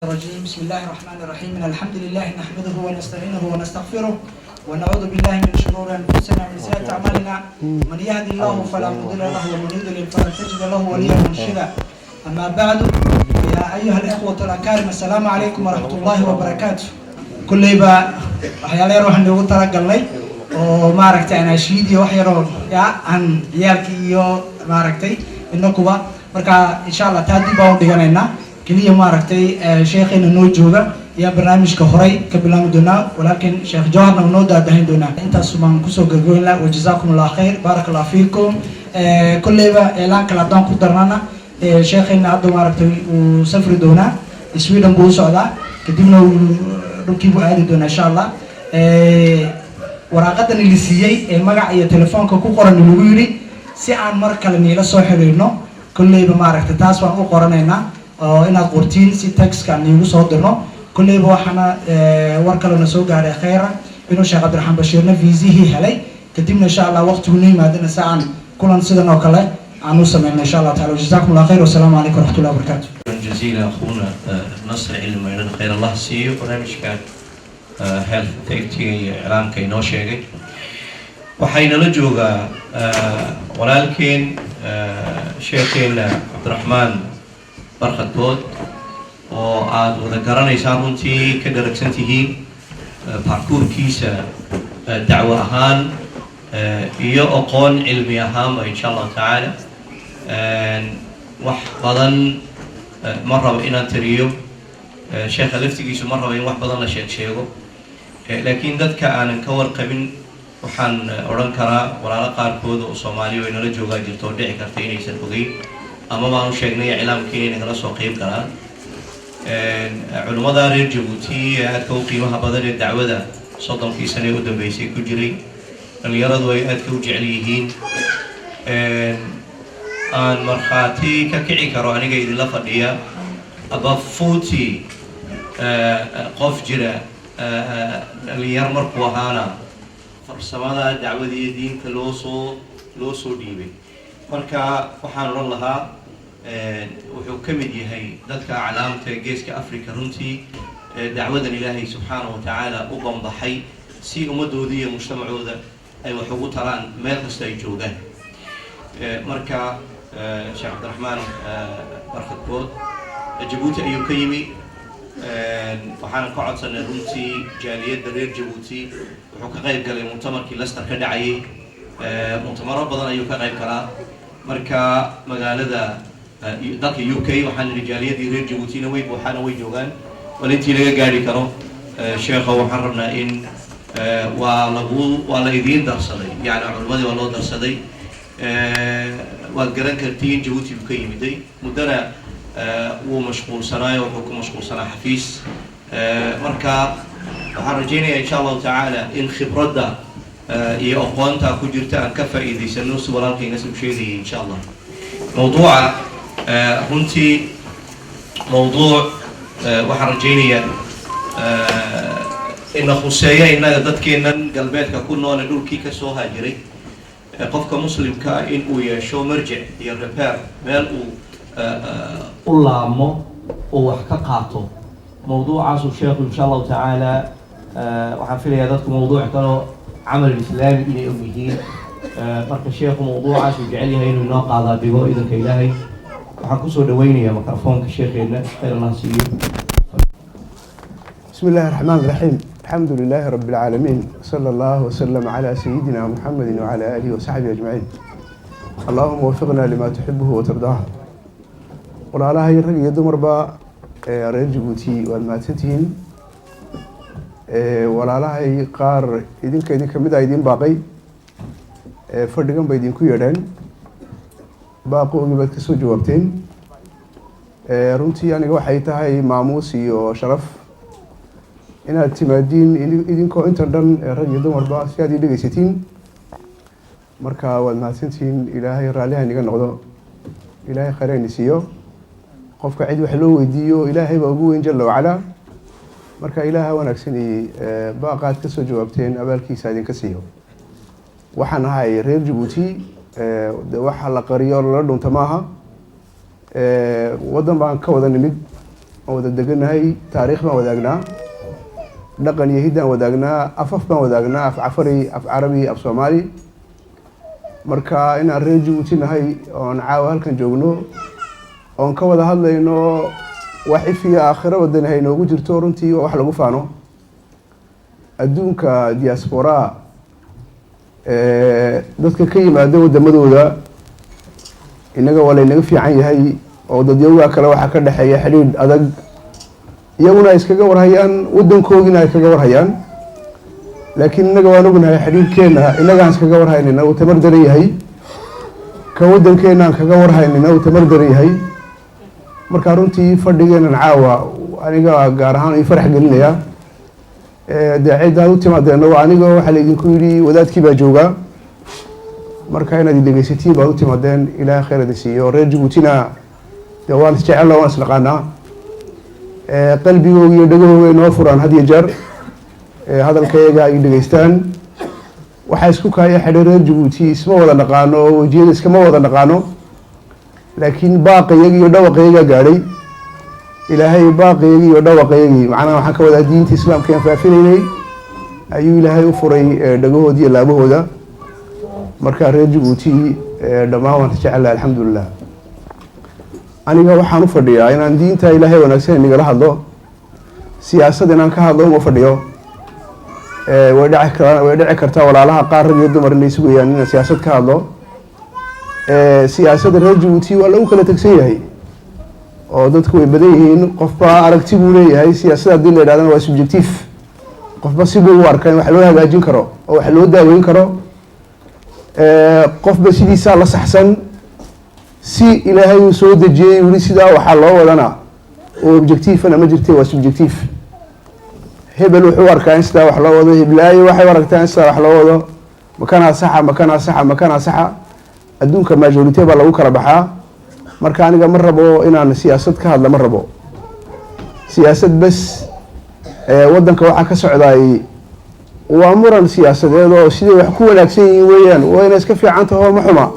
الرجيم. بسم الله الرحمن الرحيم. إن الحمد لله نحمده ونستعينه ونستغفره ونعوذ بالله من شرور أنفسنا ومن سيئات أعمالنا. من يهد الله فلا مضل له ومن يضلل فلن تجد له وليا مرشدا. أما بعد، يا أيها الإخوة الأكارم، السلام عليكم ورحمة الله وبركاته. Kulleyba waxyaala yar waxaan noogu talagalnay oo maaragtay anaashiid iyo wax yaroo ya aan ciyaalkii iyo maaragtay inakuba. Marka insha Allah taa dib baan u dhiganaynaa. Keliya maaragtay sheekheena noo jooga ayaa barnaamijka horay ka bilaabi doonaa, walaalkiin Sheekh Jawharna uu noo daadahin doonaa. Intaas baan kusoo gargoyn laha. Wajazaakum Allah khayr, baarak Allah fiikum. Kolleyba eelaan kale haddaan ku darnana, sheekheena hadda maaragtay uu safri doonaa, Sweden buu u socdaa, kadibna uu dhulkii buu aadi doonaa insha Allah. Waraaqadan la siiyey ee magac iyo telefoonka ku qoran lagu yidhi si aan mar kale niila soo xiriirno, kolleyba maaragtay taas baan u qoranaynaa oo inaad qortiin si textka niigu soo dirno. Kolleyba waxaana war kalena soo gaaray khayra inuu Sheekh Cabdiraxmaan Bashiirna viisihii helay. Kadibna insha Allah waqtigu noo yimaadana si aan kulan sidan oo kale aan u sameyno insha Allah taala. Jazakum Allah khayr, wasalaamu calaykum waraxmatullahi wabarakaatu. جزيلا أخونا نصر علم خير الله siiyo. Barnaamijka health safety iyo iclaamka inoo sheegay waxaynala joogaa walaalkeen sheekheena Cabdiraxmaan Barkhad Good oo aada wada garanaysaan, runtii ka dharagsan tihiin parcours-kiisa dacwo ahaan iyo aqoon cilmi ahaanba insha Allahu tacaala. Wax badan ma rabo inaan tiriyo, sheekha laftigiisu ma rabo in wax badan la sheeg sheego, laakiin dadka aanan ka warqabin waxaan odhan karaa walaalo qaarkood oo Soomaaliya oo inala joogaa jirto oo dhici karta inaysan ogeyn ama baan u sheegnay iclaamkii inay nagala soo qeyb galaan. Culimmada reer Jabuuti ee aadka u qiimaha badan ee dacwada 30-kii sane ee u dambeysay ku jiray, dhalinyaradu ay aadka u jecel yihiin, aan markhaati ka kici karo aniga idinla fadhiya, above 40 qof jira dhalinyar markuu ahaana farsamada dacwada iyo diinta loo soo dhiibay. Marka waxaan odhan lahaa wuxuu ka mid yahay dadka aclaamta ee Geeska Africa runtii dacwadan Ilaahay subxaanahu watacaala u banbaxay si ummadooda iyo mujtamacooda ay wax ugu taraan meel kasta ay joogaan. Marka Sheekh Cabdiraxmaan Barkhad Good Jabuuti ayuu ka yimi. Waxaanan ka codsanay runtii jaaliyadda reer Jabuuti. Wuxuu ka qayb galay muctamarkii Leicester ka dhacayay, muctamaro badan ayuu ka qayb galaa. Marka magaalada dalka UK waxaan nidhi jaaliyaddii reer Jabuutina way buuxaana, way joogaan, wal intii laga gaari karo sheekha waxaan rabnaa in waa lagu waa la idiin darsaday, yani culimadii waa loo darsaday. Waad garan kartiin, Jabuuti buu ka yimiday, muddana wuu mashquulsanaayo, wuxuu ku mashquulsanaa xafiis. Marka waxaan rajaynayaa insha Allahu tacaala in khibradda iyo aqoonta ku jirta aan ka faa'iidaysano si walaalkaynas u sheegayay insha Allah. Mawduuca runtii mawduuc waxaan rajaynayaa ina khuseeya innaga dadkeennan galbeedka ku noole dhulkii ka soo haajiray, qofka muslimka in uu yeesho marjic iyo repère, meel uu u laabmo uu wax ka qaato. Mawduucaasuu sheekhu insha Allahu tacaala waxaan filayaa dadku mawduuc kaloo camal islaami inay og yihiin. Marka sheekhu mawduucaasuu jecel yahay inuu inoo qaadaa dhigo idanka Ilaahay. Waxaan kusoo dhaweynayaa mikrofoonka sheekheena, khayr Allah siiyo. بسم الله الرحمن الرحيم، الحمد لله رب العالمين، صلى الله وسلم على سيدنا محمد وعلى آله وصحبه أجمعين. اللهم وفقنا لما تحبه وترضاه. Walaalahay rag iyo dumarba ee reer Jabuuti, waad mahadsantihiin. Walaalahay qaar idinka kamid a idiin baaqay, fadhigan ba idinku yeedheen, baaqoogii baad kasoo jawaabteen. Runtii aniga waxay tahay maamuus iyo sharaf inaad timaadiin idinkoo intan dhan, rag iyo dumarba, si aad ii dhegeysatiin. Marka waad mahadsantihiin. Ilaahay raalliha iniga noqdo, Ilaahay khayr siiyo. Qofka cid wax loo weydiiyo Ilaahay baa ugu weyn jala wacalaa. Marka Ilaaha wanaagsani baaqaad kasoo jawaabteen abaalkiisa idinka siiyo. Waxaan ahay reer Jabuuti, de waxa la qariyo lala dhunta maaha. Waddan baan ka wada nimid. Waan wada deganahay, taariikh baan wadaagnaa, dhaqan iyo hiddaan wadaagnaa, afaf baan wadaagnaa, af Cafari, af Carabi, af Soomaali. Marka inaan reer Jabuuti nahay oon caawa halkan joogno oon ka wada hadlayno wax ifiya aakhiro wadani hay noogu jirto, runtii waa wax lagu faano. Adduunka diaspora dadka ka yimaada wadamadooda, innaga waa laynaga fiican yahay oo dadyagaa kale waxaa ka dhexeeya xidhiidh adag, iyaguna ay iskaga warhayaan, waddankoogina ay kaga warhayaan. Laakiin innaga waan ognahay xidhiidhkeena innagaan iskaga warhaynina uu tamar daran yahay, ka waddankeenaan kaga warhaynina uu tamar daran yahay. Marka runtii fadhigeenan caawa aniga gaar ahaan ii farax gelinaya. Dee ciddaad u timaadeenna waa aniga. Waxaa laydinku yidhi wadaadkii baa joogaa, marka inaad dhegeysatiin baad u timaadeen. Ilaahay khayr idin siiyo. Reer Jabuutina dee waan isjecelna, waan isnaqaanaa, qalbigooga iyo dhegahooga inoo furaan had iyo jeer, hadalkayaga ay dhegeystaan. Waxaa isku kaaya xidhay reer Jabuuti, isma wada naqaano oo wejiyada iskama wada naqaano, laakiin baaqayagi iyo dhawaqayagaa gaadhay. Ilaahay baaqayagii iyo dhawaqayagii, macnaha waxaan ka wadaa diinta Islaamka aan faafinaynay, ayuu Ilaahay u furay dhegahooda iyo laabahooda. Marka reer Jabuuti dhammaan waan jecelahay, alxamdulilah. Aniga waxaan u fadhiyaa inaan diinta Ilaahay wanaagsan inagala hadlo. Siyaasad inaan ka hadlo uma fadhiyo. Way dhici kartaa walaalaha qaar, rag iyo dumar, inay sugayaan inaan siyaasad ka hadlo. Siyaasadda reer Jabuuti waa lagu kala tegsan yahay oo dadku way badan yihiin, qofba aragti buu leeyahay. Siyaasadda haddii la yidhahdana waa subjective, qofba sibuu u arka in wax loo hagaajin karo oo wax loo daaweyn karo. Qofba sidiisaa la saxsan. Si Ilaahay uu soo dejiyey weli sidaa waxaa loo wadana oo objective-na ma jirtay, waa subjective. Hebel wuxuu arkaa in sidaa wax loo wado, heblaayo waxay u aragtaa in sidaa wax loo wado. Makanaa saxa, makanaa saxa, makanaa saxa? Adduunka majorité baa lagu kala baxaa. Marka aniga ma rabo inaan siyaasad ka hadla, ma rabo siyaasad. Bes waddanka waxaa ka socdaay waa muran siyaasadeed oo siday wax ku wanaagsan yihiin weeyaan. Wayna iska fiican taho, ma xuma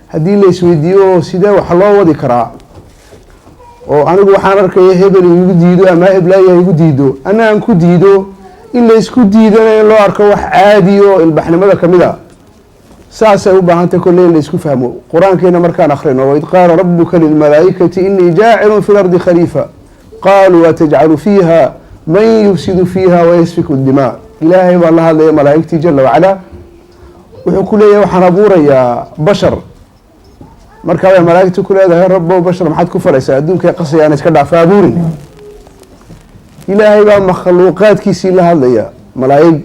haddii la isweydiiyo sidee wax loo wadi karaa. Oo anigu waxaan arkaya hebel igu diido ama heblaaya igu diido, ana aan ku diido, in la isku diidana in loo arko wax caadi oo ilbaxnimada kamid a. Saasay u baahantay kolley in la isku fahmo. Qur-aankeena markaan akrino, وإذ قال ربك للملائكة إني جاعل في الأرض خليفة قالوا أتجعل فيها من يفسد فيها ويسفك الدماء. Ilaahay baa la hadlaya malaa'igtii jala wacalaa, wuxuu ku leeyahay waxaan abuurayaa bashar. Markaa way malaa'igtu ku leedahay, "Rabbow, bashar maxaad ku falaysaa? Adduunkay qasayaan, iska dhaafa abuurin." Ilaahay baa makhluuqaadkiisii la hadlaya, malaa'ig,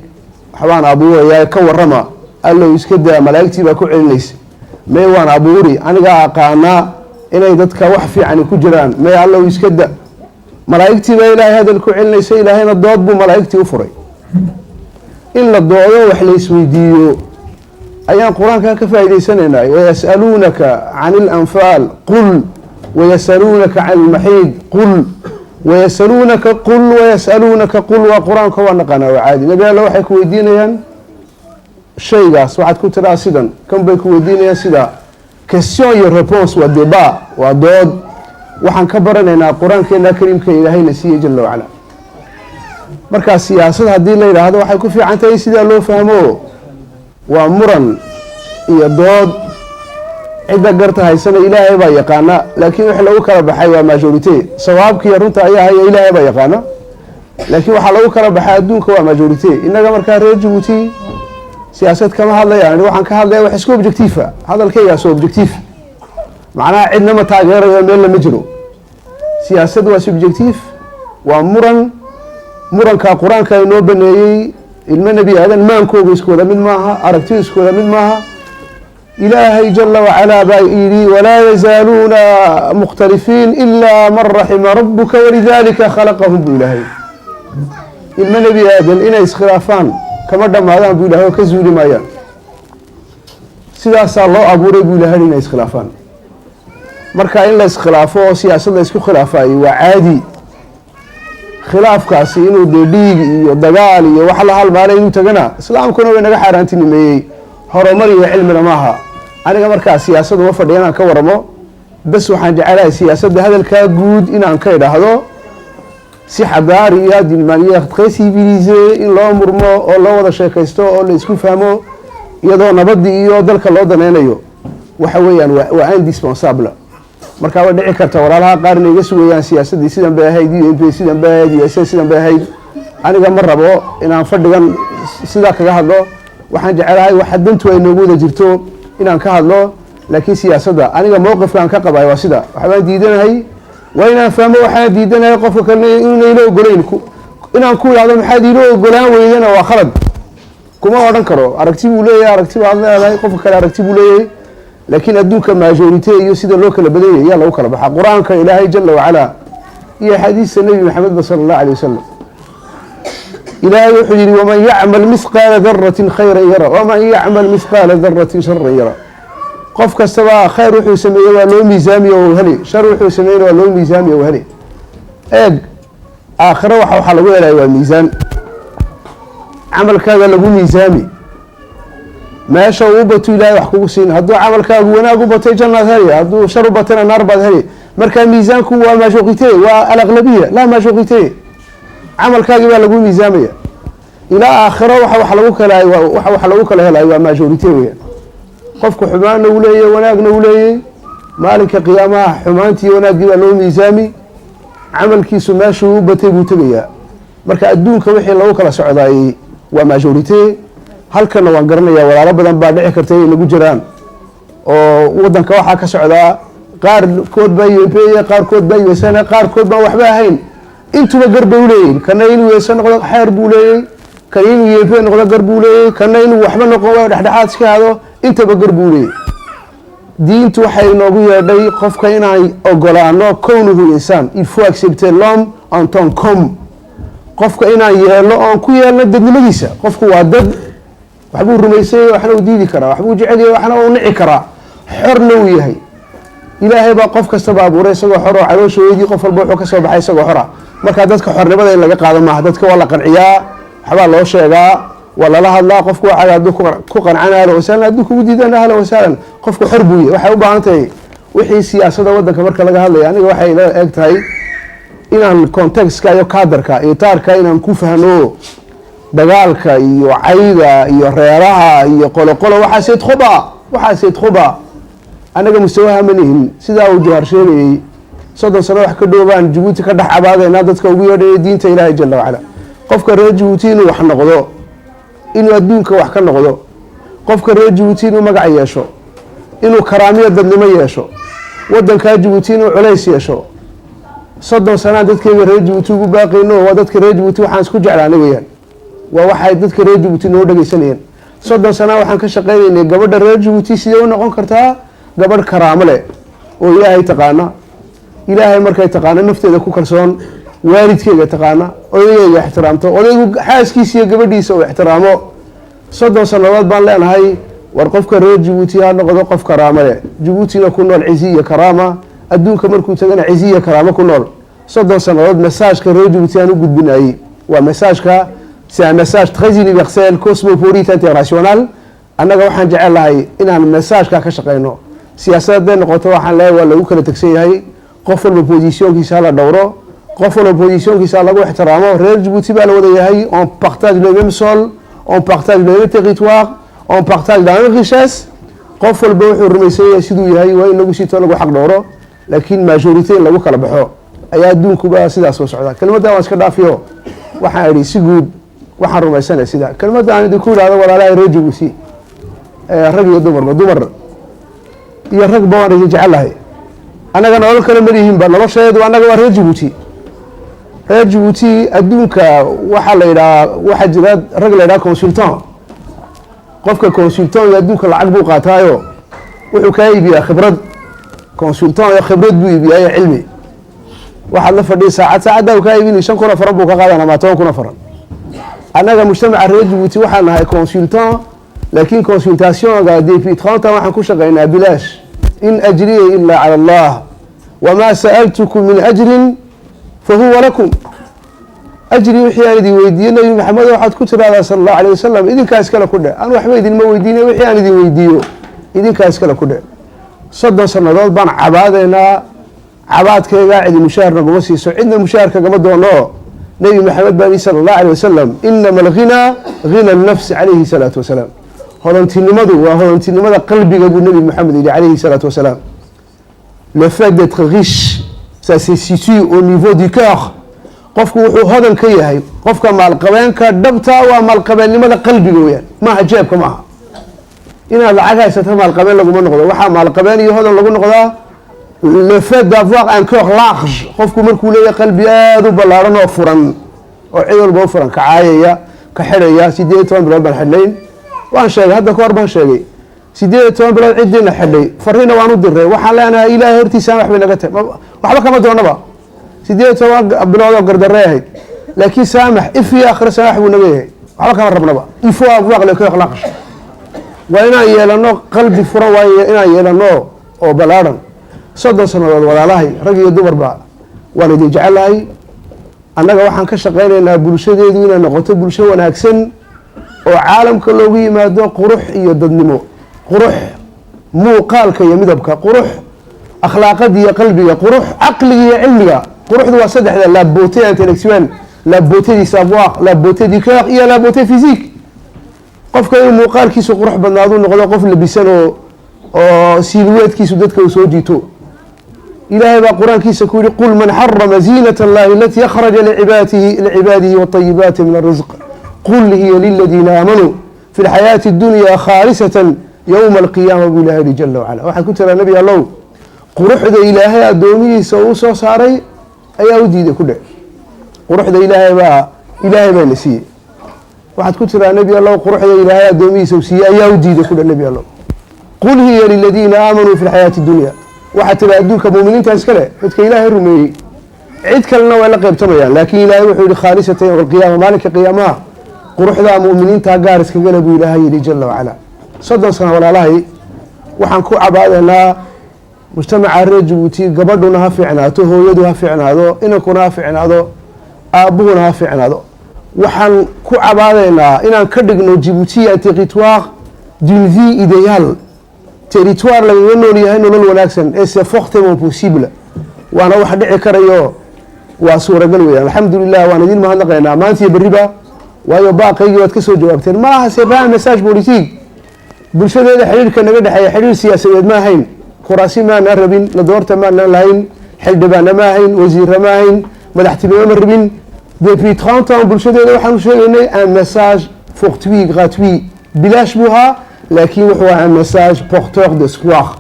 waxbaan abuurayaa, ka warrama. "Allow, iska daa," malaa'igtii baa ku celinaysa. "May, waan abuuri, anigaa aqaanaa inay dadka wax fiicani ku jiraan." "May, Allow, iska da," malaa'igtii baa Ilaahay hadal ku celinaysa. Ilaahayna dood buu malaa'igtii u furay. In la doodo, wax la isweydiiyo ayaan Qur-aanka ka faa'idaysanaynaa. ويسألونك عن الأنفال قل، ويسألونك عن المحيض قل، ويسألونك قل، ويسألونك قل. Waa Qur-aanka, waa naqaanaa, waa caadi. Nabi Alla, waxay ku weydiinayaan shaygaas, waxaad ku tiraa sidan. Kan bay ku weydiinayaan sidaa. Question iyo réponse waa débat, waa dood. Waxaan ka baranaynaa Qur-aankeena kariimka Ilaahayna siiyey jala wacala. Markaa siyaasad haddii la yidhaahdo, waxay ku fiican tahay sidaa loo fahmo, waa muran iyo dood. Cidda garta haysana Ilaahay baa yaqaana, laakiin wix lagu kala baxay waa majorité. Sawaabkiiyo runta ayaa haya Ilaahay baa yaqaana, laakiin waxaa lagu kala baxay adduunka waa majorité. Innaga markaa reer Jabuuti siyaasad kama hadlayaan. Waxaan ka hadlaya wax iska objective ah. Hadalkaygaas objective, macnaha cidna ma taageerayo, meel lama jiro. Siyaasad waa subjective, waa muran. Muranka Qur-aanka inoo baneeyey. Ilmo Nebi Aadan maankooga isku wada mid maaha, aragtidu isku wada mid maaha. Ilaahay jala wacalaa baa yidhi ولا يزالون مختلفين إلا من رحم ربك ولذلك خلقهم buu Ilaahay. Ilmo Nebi Aadan inay iskhilaafaan kama dhamaadaan buu Ilahay oo ka zuuli maayaan. Sidaasaa loo abuuray buu Ilahay, inay iskhilaafaan. Marka in la iskhilaafo oo siyaasad la isku khilaafayo waa caadi. Khilaafkaasi inuu dee dhiig iyo dagaal iyo wax la halmaalay inuu tagana, Islaamkuna way naga xaaraantinimeeyey, horumar iyo cilmina maaha. Aniga markaa siyaasad uma fadhiya inaan ka waramo. Bes waxaan jecelahay siyaasadda hadalkaa guud inaan ka idhaahdo. Si xadaariya, d'une manière très civilisée, in loo murmo oo loo wada sheekaysto oo la isku fahmo, iyadoo nabadii iyo dalka loo daneynayo, waxa weeyaan waa indispensable. Marka way dhici karta walaalaha qaar inay iga sugayaan siyaasaddii sidan bay ahayd, UMP sidan bay ahayd, USN sidan bay ahayd. Aniga ma rabo inaan fadhigan sidaa kaga hadlo. Waxaan jecelahay waxa dantu ay noogu wada jirto inaan ka hadlo, laakiin siyaasadda aniga mowqifkaan ka qabayo waa sida. Waxbaan diidanahay, waa inaan fahmo waxaan diidanahay, qofka kalena inuuna ila ogolayn. Inaan ku idhahdo "Maxaad iila ogolaan weydana?" waa khalad, kuma odhan karo. Aragti buu leeyahay, aragti baad leedahay, qofka kale aragti buu leeyahay, laakiin adduunka majorité iyo sida loo kala badan yahay yaa lagu kala baxaa. Qur-aanka Ilaahay jala wacalaa iyo axaadiista Nebi Maxamedba sala allahu alayh wasalam, Ilaahay wuxuu yihi: "ومن يعمل مثقال ذرة خيرا يره ومن يعمل مثقال ذرة شرا يره." Qof kastaba khayr wuxuu sameeyey waa loo miisaamiye oo heli, shar wuxuu sameeyeyna waa loo miisaamiye oo heli. Eeg, aakhiro waxaa lagu helaya waa miisaan, camalkaaga lagu miisaami. Meesha uu bato Ilahay wax kugu siin. Hadduu camalkaagu wanaag u batay, jannaad heli; hadduu shar u batayna, naar baad heli. Marka miisaanku waa majorité, waa الأغلبية la majorité. Camalkaagii baa lagu miisaamaya. Ilaa aakhiro waxa lagu kala helayo waa majorité weeyaan. Qofku xumaanna uu leeyahy, wanaagna uu leeyay. Maalinka qiyaamaha xumaantii wanaaggii baa loo miisaami, camalkiisu meeshuu u batay buu tegayaa. Marka adduunka wixii lagu kala socdaayey waa majorité. Halkana waan garanayaa, walaalo badan baa dhici karta inay nagu jiraan oo waddanka waxaa ka socdaa qaarkood baa UMP, qaarkood baa USN, qaarkood baan waxba ahayn. Intuba gar bay uleeyihin. Kana inuu USN noqdo xeer buu leeyey, kana inuu UMP noqdo gar buu leeyey, kana inuu waxba noqon waayo, dhexdhexaad iska hado, intaba gar buu leeyey. Diintu waxay inoogu yeedhay qofka inaan ogolaano كونه إنسان. Il faut accepter l'homme en tant qu'homme. Qofka inaan yeelno oon ku yeelno dadnimadiisa. Qofku waa dad, waxbuu rumaysanyay, waxna uu diidi karaa, waxbuu jecel yahay, waxna uu nici karaa, xorna uu yahay. Ilaahay baa qof kastaba abuuray isagoo xor oo calooshooydii qof walba wuxuu ka soo baxay isagoo xora. Marka dadka xornimada in laga qaado maaha. Dadka waa la qanciyaa, waxbaa loo sheegaa, waa lala hadlaa. Qofku waxaaga hadduu ku qancana, أهلا وسهلا; hadduu kugu diidana, أهلا وسهلا. Qofku xor buu yahay. Waxay u baahan tahay wixii siyaasada waddanka marka laga hadlaya, aniga waxay ila eg tahay inaan contextka iyo cadreka iyo taarka inaan ku fahno. Dagaalka iyo cayda iyo reeraha iyo qoloqolo, waxaased khuba, waxaased khuba. Annaga mustawaha ma nihin. Sidaa uu Jawhar sheegayey, 30 sano wax ka dhow baan Jabuuti ka dhex cabaadaynaa, dadka ugu yeedhaya diinta Ilaahay jala wacala. Qofka reer Jabuuti inuu wax noqdo, inuu adduunka wax ka noqdo, qofka reer Jabuuti inuu magac yeesho, inuu karaamiyo dadnimo yeesho, waddankaa Jabuuti inuu culays yeesho, 30 sanaan dadkayga reer Jabuuti ugu baaqayno. Waa dadka reer Jabuuti waxaan isku jeclaanay weyaan, waa waxay dadka reer Jabuuti noo dhegeysanayeen. 30 sanaa waxaan ka shaqeynaynay gabadha reer Jabuuti sidee u noqon kartaa gabadh karaamo leh oo Ilaahay taqaana, Ilaahay markay taqaano nafteeda ku kalsoon, waalidkeega taqaana, odaygeega ixtiraamto, odaygu xaaskiisa iyo gabadhiisa uu ixtiraamo. 30 sanadood baan leenahay: war qofka reer Jabuuti ha noqdo qof karaamo leh, Jabuutina ku nool cizi iyo karaama, adduunka markuu tagana cizi iyo karaamo ku nool. 30 sanadood messageka reer Jabuuti aan u gudbinayey waa messageka, c'est un message très universel, cosmopolite, international. Annaga waxaan jecel lahay inaan messageka ka shaqeyno. Siyaasad hadday noqoto, waxaan leeyahay waa lagu kala tegsan yahay. Qof walba positionkiisa hala dhowro, qof walba positionkiisa lagu ixtiraamo. Reer Jabuuti baa la wada yahay. On partage le même sol, on partage le même territoire, on partage la même richesse. Qof walba wuxuu rumaysan yahay siduu yahay waa in lagu sito, lagu xaq dhowro, laakiin majorité in lagu kala baxo ayaa adduunkuba sidaas soo socda. Kelmadda waan iska dhaafiyo. Waxaan idhi si guud waxaan rumaysanay sida kelmadda aan idinku idhahdo: walaalaha reer Jabuuti, rag iyo dumarba, dumar iyo ragba, waan idin jecelahay. Annaga nolol kale malihinba, nolosheedu annaga waa reer Jabuuti. Reer Jabuuti adduunka waxaa la yidhahaa, waxaa jira rag la yidhaha consultant. Qofka consultant iyo adduunka lacag buu qaataayo, wuxuu kaa iibiyaa khibrad. Consultant iyo khibrad buu iibiyaa iyo cilmi. Waxaad la fadhiya saacad, saacaddaa uu kaa iibinay 5,000 oo faran buu ka qaadan ama 10,000 oo faran. Annaga mujtamaca reer Jabuuti waxaan nahay consultant, laakiin consultationga depuis 30 ans waxaan ku shaqeynaa bilaash. إن أجري إلا على الله وما سألتكم من أجر فهو لكم. Ajri wixii aan idin weydiiye, Nabi Maxamed waxaad ku tiraahdaa sala allahu alayh wasalam, idinkaa iskale ku dheh. Aan waxba idinma weydiinay, wixii aan idin weydiiyo idinkaa iskale ku dheh. 30 sannadood baan cabaadaynaa. Cabaadkaygaa cidi mushaahar naguma siiso, cidna mushaahar kagama doono. Nebi Maxamed baa yihi, sala allahu alay wasalam, "إنما الغنى غنى النفس," calayhi salaatu wasalaam. Hodantinimadu waa hodantinimada qalbiga, buu Nebi Maxamed yihi, calayhi salaatu wasalaam. Le fait d'être riche, ça se situe au niveau du cœur. Qofku wuxuu hodan ka yahay, qofka maalqabeenka dhabta, waa maalqabeennimada qalbiga weyaan, maaha jeebka. Maaha inaad lacag haysato maalqabeen laguma noqdo. Waxaa maalqabeen iyo hodan lagu noqdaa le fait d'avoir un cœur large. Qofku markuu leeyahay qalbi aada u ballaaran oo furan oo cid walba u furan, ka caayaya, ka xidhaya. 18 bilood baan xidhnayn, waan sheegay, hadda ka hor baan sheegay. 18 bilood ciddiina xidhay, fariina waan u diray. Waxaan leenahay, Ilaahay hortiisaan waxbay naga tahay, waxba kama doonaba. 18 bilood oo gardarre ahayd, laakiin saamax if iyo aakhiro saamax buu naga yahay, waxba kama rabnaba. Il faut avoir le cœur large. Waa inaan yeelano qalbi furan, waa inaan yeelano oo ballaaran. 30 sanadood, walaalahay, rag iyo dumarba, waan idin jecelahay. Annaga waxaan ka shaqaynaynaa bulshadeedu inay noqoto bulsho wanaagsan oo caalamka loogu yimaado, qurux iyo dadnimo, qurux muuqaalka iyo midabka, qurux akhlaaqada iyo qalbiga, qurux caqliga iyo cilmiga. Quruxdu waa saddexda: la beauté intellectuelle, la beauté du savoir, la beauté du cœur iyo la beauté physique. Qofka inuu muuqaalkiisu qurux badnaadu, noqdo qof labisan oo silhouette-kiisu dadka uu soo jiito. Ilaahay baa qur-aankiisa ku yihi: "قل من حرم زينة الله التي أخرج لعباده والطيبات من الرزق قل هي للذين آمنوا في الحياة الدنيا خالصة يوم القيامة," buu ilahay yihi, jala wacala. Waxaad ku tiraa, Nebi Allow, quruxda Ilaahay addoomihiisa uu soo saaray ayaa u diiday ku dhe. Quruxda Ilaahay baa na siiyey. Waxaad ku tiraa, Nebi Allow, quruxda Ilaahay addoomihiisa uu siiyey ayaa u diiday ku dhe, Nebi Allow. "قل هي للذين آمنوا في الحياة الدنيا." Waxaa tira adduunka muuminiinta iska leh, dadka Ilaahay rumeeyey. Cid kalena way la qaybtamayaan, laakiin Ilaahay wuxuu yihi: "خالصة يوم القيامة." Maalinka qiyaamaha quruxdaa mu'miniinta gaar iskagale, buu Ilaahay yidhi, jala wacala. 30 sano, walaalahay, waxaan ku cabaadaynaa mujtamaca reer Jabuuti. Gabadhuna ha fiicnaato, hooyadu ha fiicnaado, inankuna ha fiicnaado, aabbuhuna ha fiicnaado. Waxaan ku cabaadaynaa inaan ka dhigno Jibuuti un territoire d'une vie idéale, territoire lagaga nool yahay nolol wanaagsan, et c'est fortement possible. Waana wax dhici karayo, waa suuragal weeyaan. Alxamdulilah, waan idin mahadnaqaynaa maanta iyo berriba, waayo baaqaygii waad ka soo jawaabteen. Ma aha, c'est pas un message politique. Bulshadeeda xidhiirka naga dhexeeya xidhiir siyaasadeed ma ahayn. Kuraasi maanaan rabin, la doorta maanaan lahayn, xildhibaana ma ahayn, wasiira ma ahayn, madaxtinimo ma rabin. Depuis 30 ans bulshadeeda waxaan u sheegaynay un message fortuit, gratuit, bilaash buu ahaa, laakiin wuxuu ahaa un message porteur d'espoir.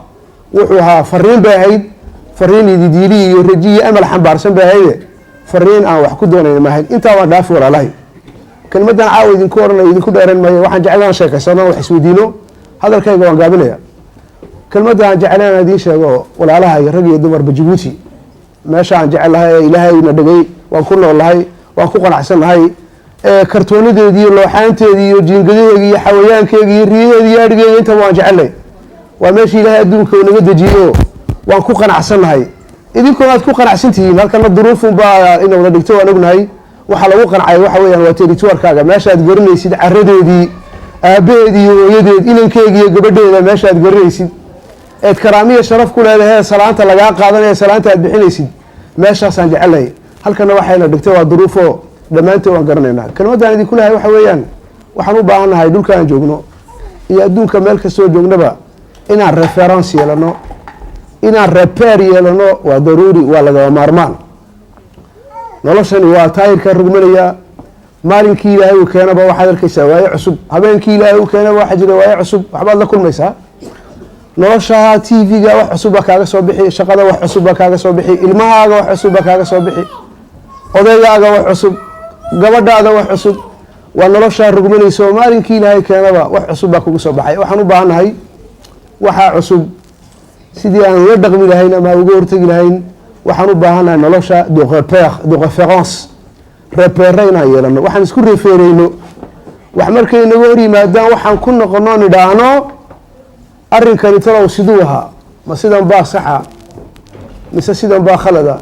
Wuxuu ahaa fariin bay ahayd, fariin ididiili iyo raji iyo amal xambaarsan bay ahayde, fariin aan wax ku doonayn ma ahayn. Intaa waan dhaafi, walaalahay. Kelmaddan caawa idinku odhanayo idinku dheeran maayo. Waxaan jeclaan sheekaysano, wax isweydiino. Hadalkayga waan gaabinaya. Kelmadda aan jeclaan aan idiin sheego, walaalahay, rag iyo dumarba, Jabuuti meesha aan jecelahay ee Ilaahayna dhegay, waan ku noolnahay, waan ku qanacsannahay. Kartoonadeedi iyo looxaanteedi iyo jiingadaheegi iyo xawayaankeegi iyo riyaheedi iyo adhigeega, intaba waan jecelnay. Waa meesha Ilaahay adduunka uu naga dejiyo, waan ku qanacsannahay. Idinkuna aad ku qanacsan tihiin. Halkana duruufun baa ina wada dhigto, waan ognahay. Waxaa lagu qancay waxa weeyaan waa territoire-kaaga, meesha aad garanaysid, caradeedii, aabbaheed iyo hooyadeed, inankeega iyo gabadheeda, meesha aad garanaysid eed karaamiya sharaf ku leedahay, salaanta lagaa qaadanaya, salaanta aad bixinaysid, meeshaasaan jecelahay. Halkana waxayna dhigtay waa duruufo, dhammaanteed waan garanaynaa. Kelmaddaan idinku lehay waxa weeyaan, waxaan u baahan nahay dhulka aan joogno iyo adduunka meel kastoo joognaba inaan référence yeelano, inaan repère yeelano. Waa daruuri, waa lagama maarmaan. Noloshani waa taayirkaa rogmanaya. Maalinkii Ilaahay uu keenaba waxaad arkaysaa waaye cusub, habeenkii Ilaahay uu keenaba waxaa jira waaye cusub, waxbaad la kulmaysaa. Nolosha TV-ga wax cusub baa kaaga soo bixi, shaqada wax cusub baa kaaga soo bixi, ilmahaaga wax cusub baa kaaga soo bixi, odaygaaga wax cusub, gabadhaada wax cusub. Waa noloshaa rogmanayso. Maalinkii Ilaahay keenaba wax cusub baa kugu soo baxay. Waxaan u baahannahay waxaa cusub sidii aan ula dhaqmi lahayn ama uga hortegi lahayn. Waxaan u baahannahay nolosha de repère, de référence, repère inaan yeelano, waxaan isku référer-eyno, wax markay naga hor yimaadaan waxaan ku noqono, nidhaahno: arrinkani talow siduu ahaa? Ma sidan baa saxa mise sidan baa khalada?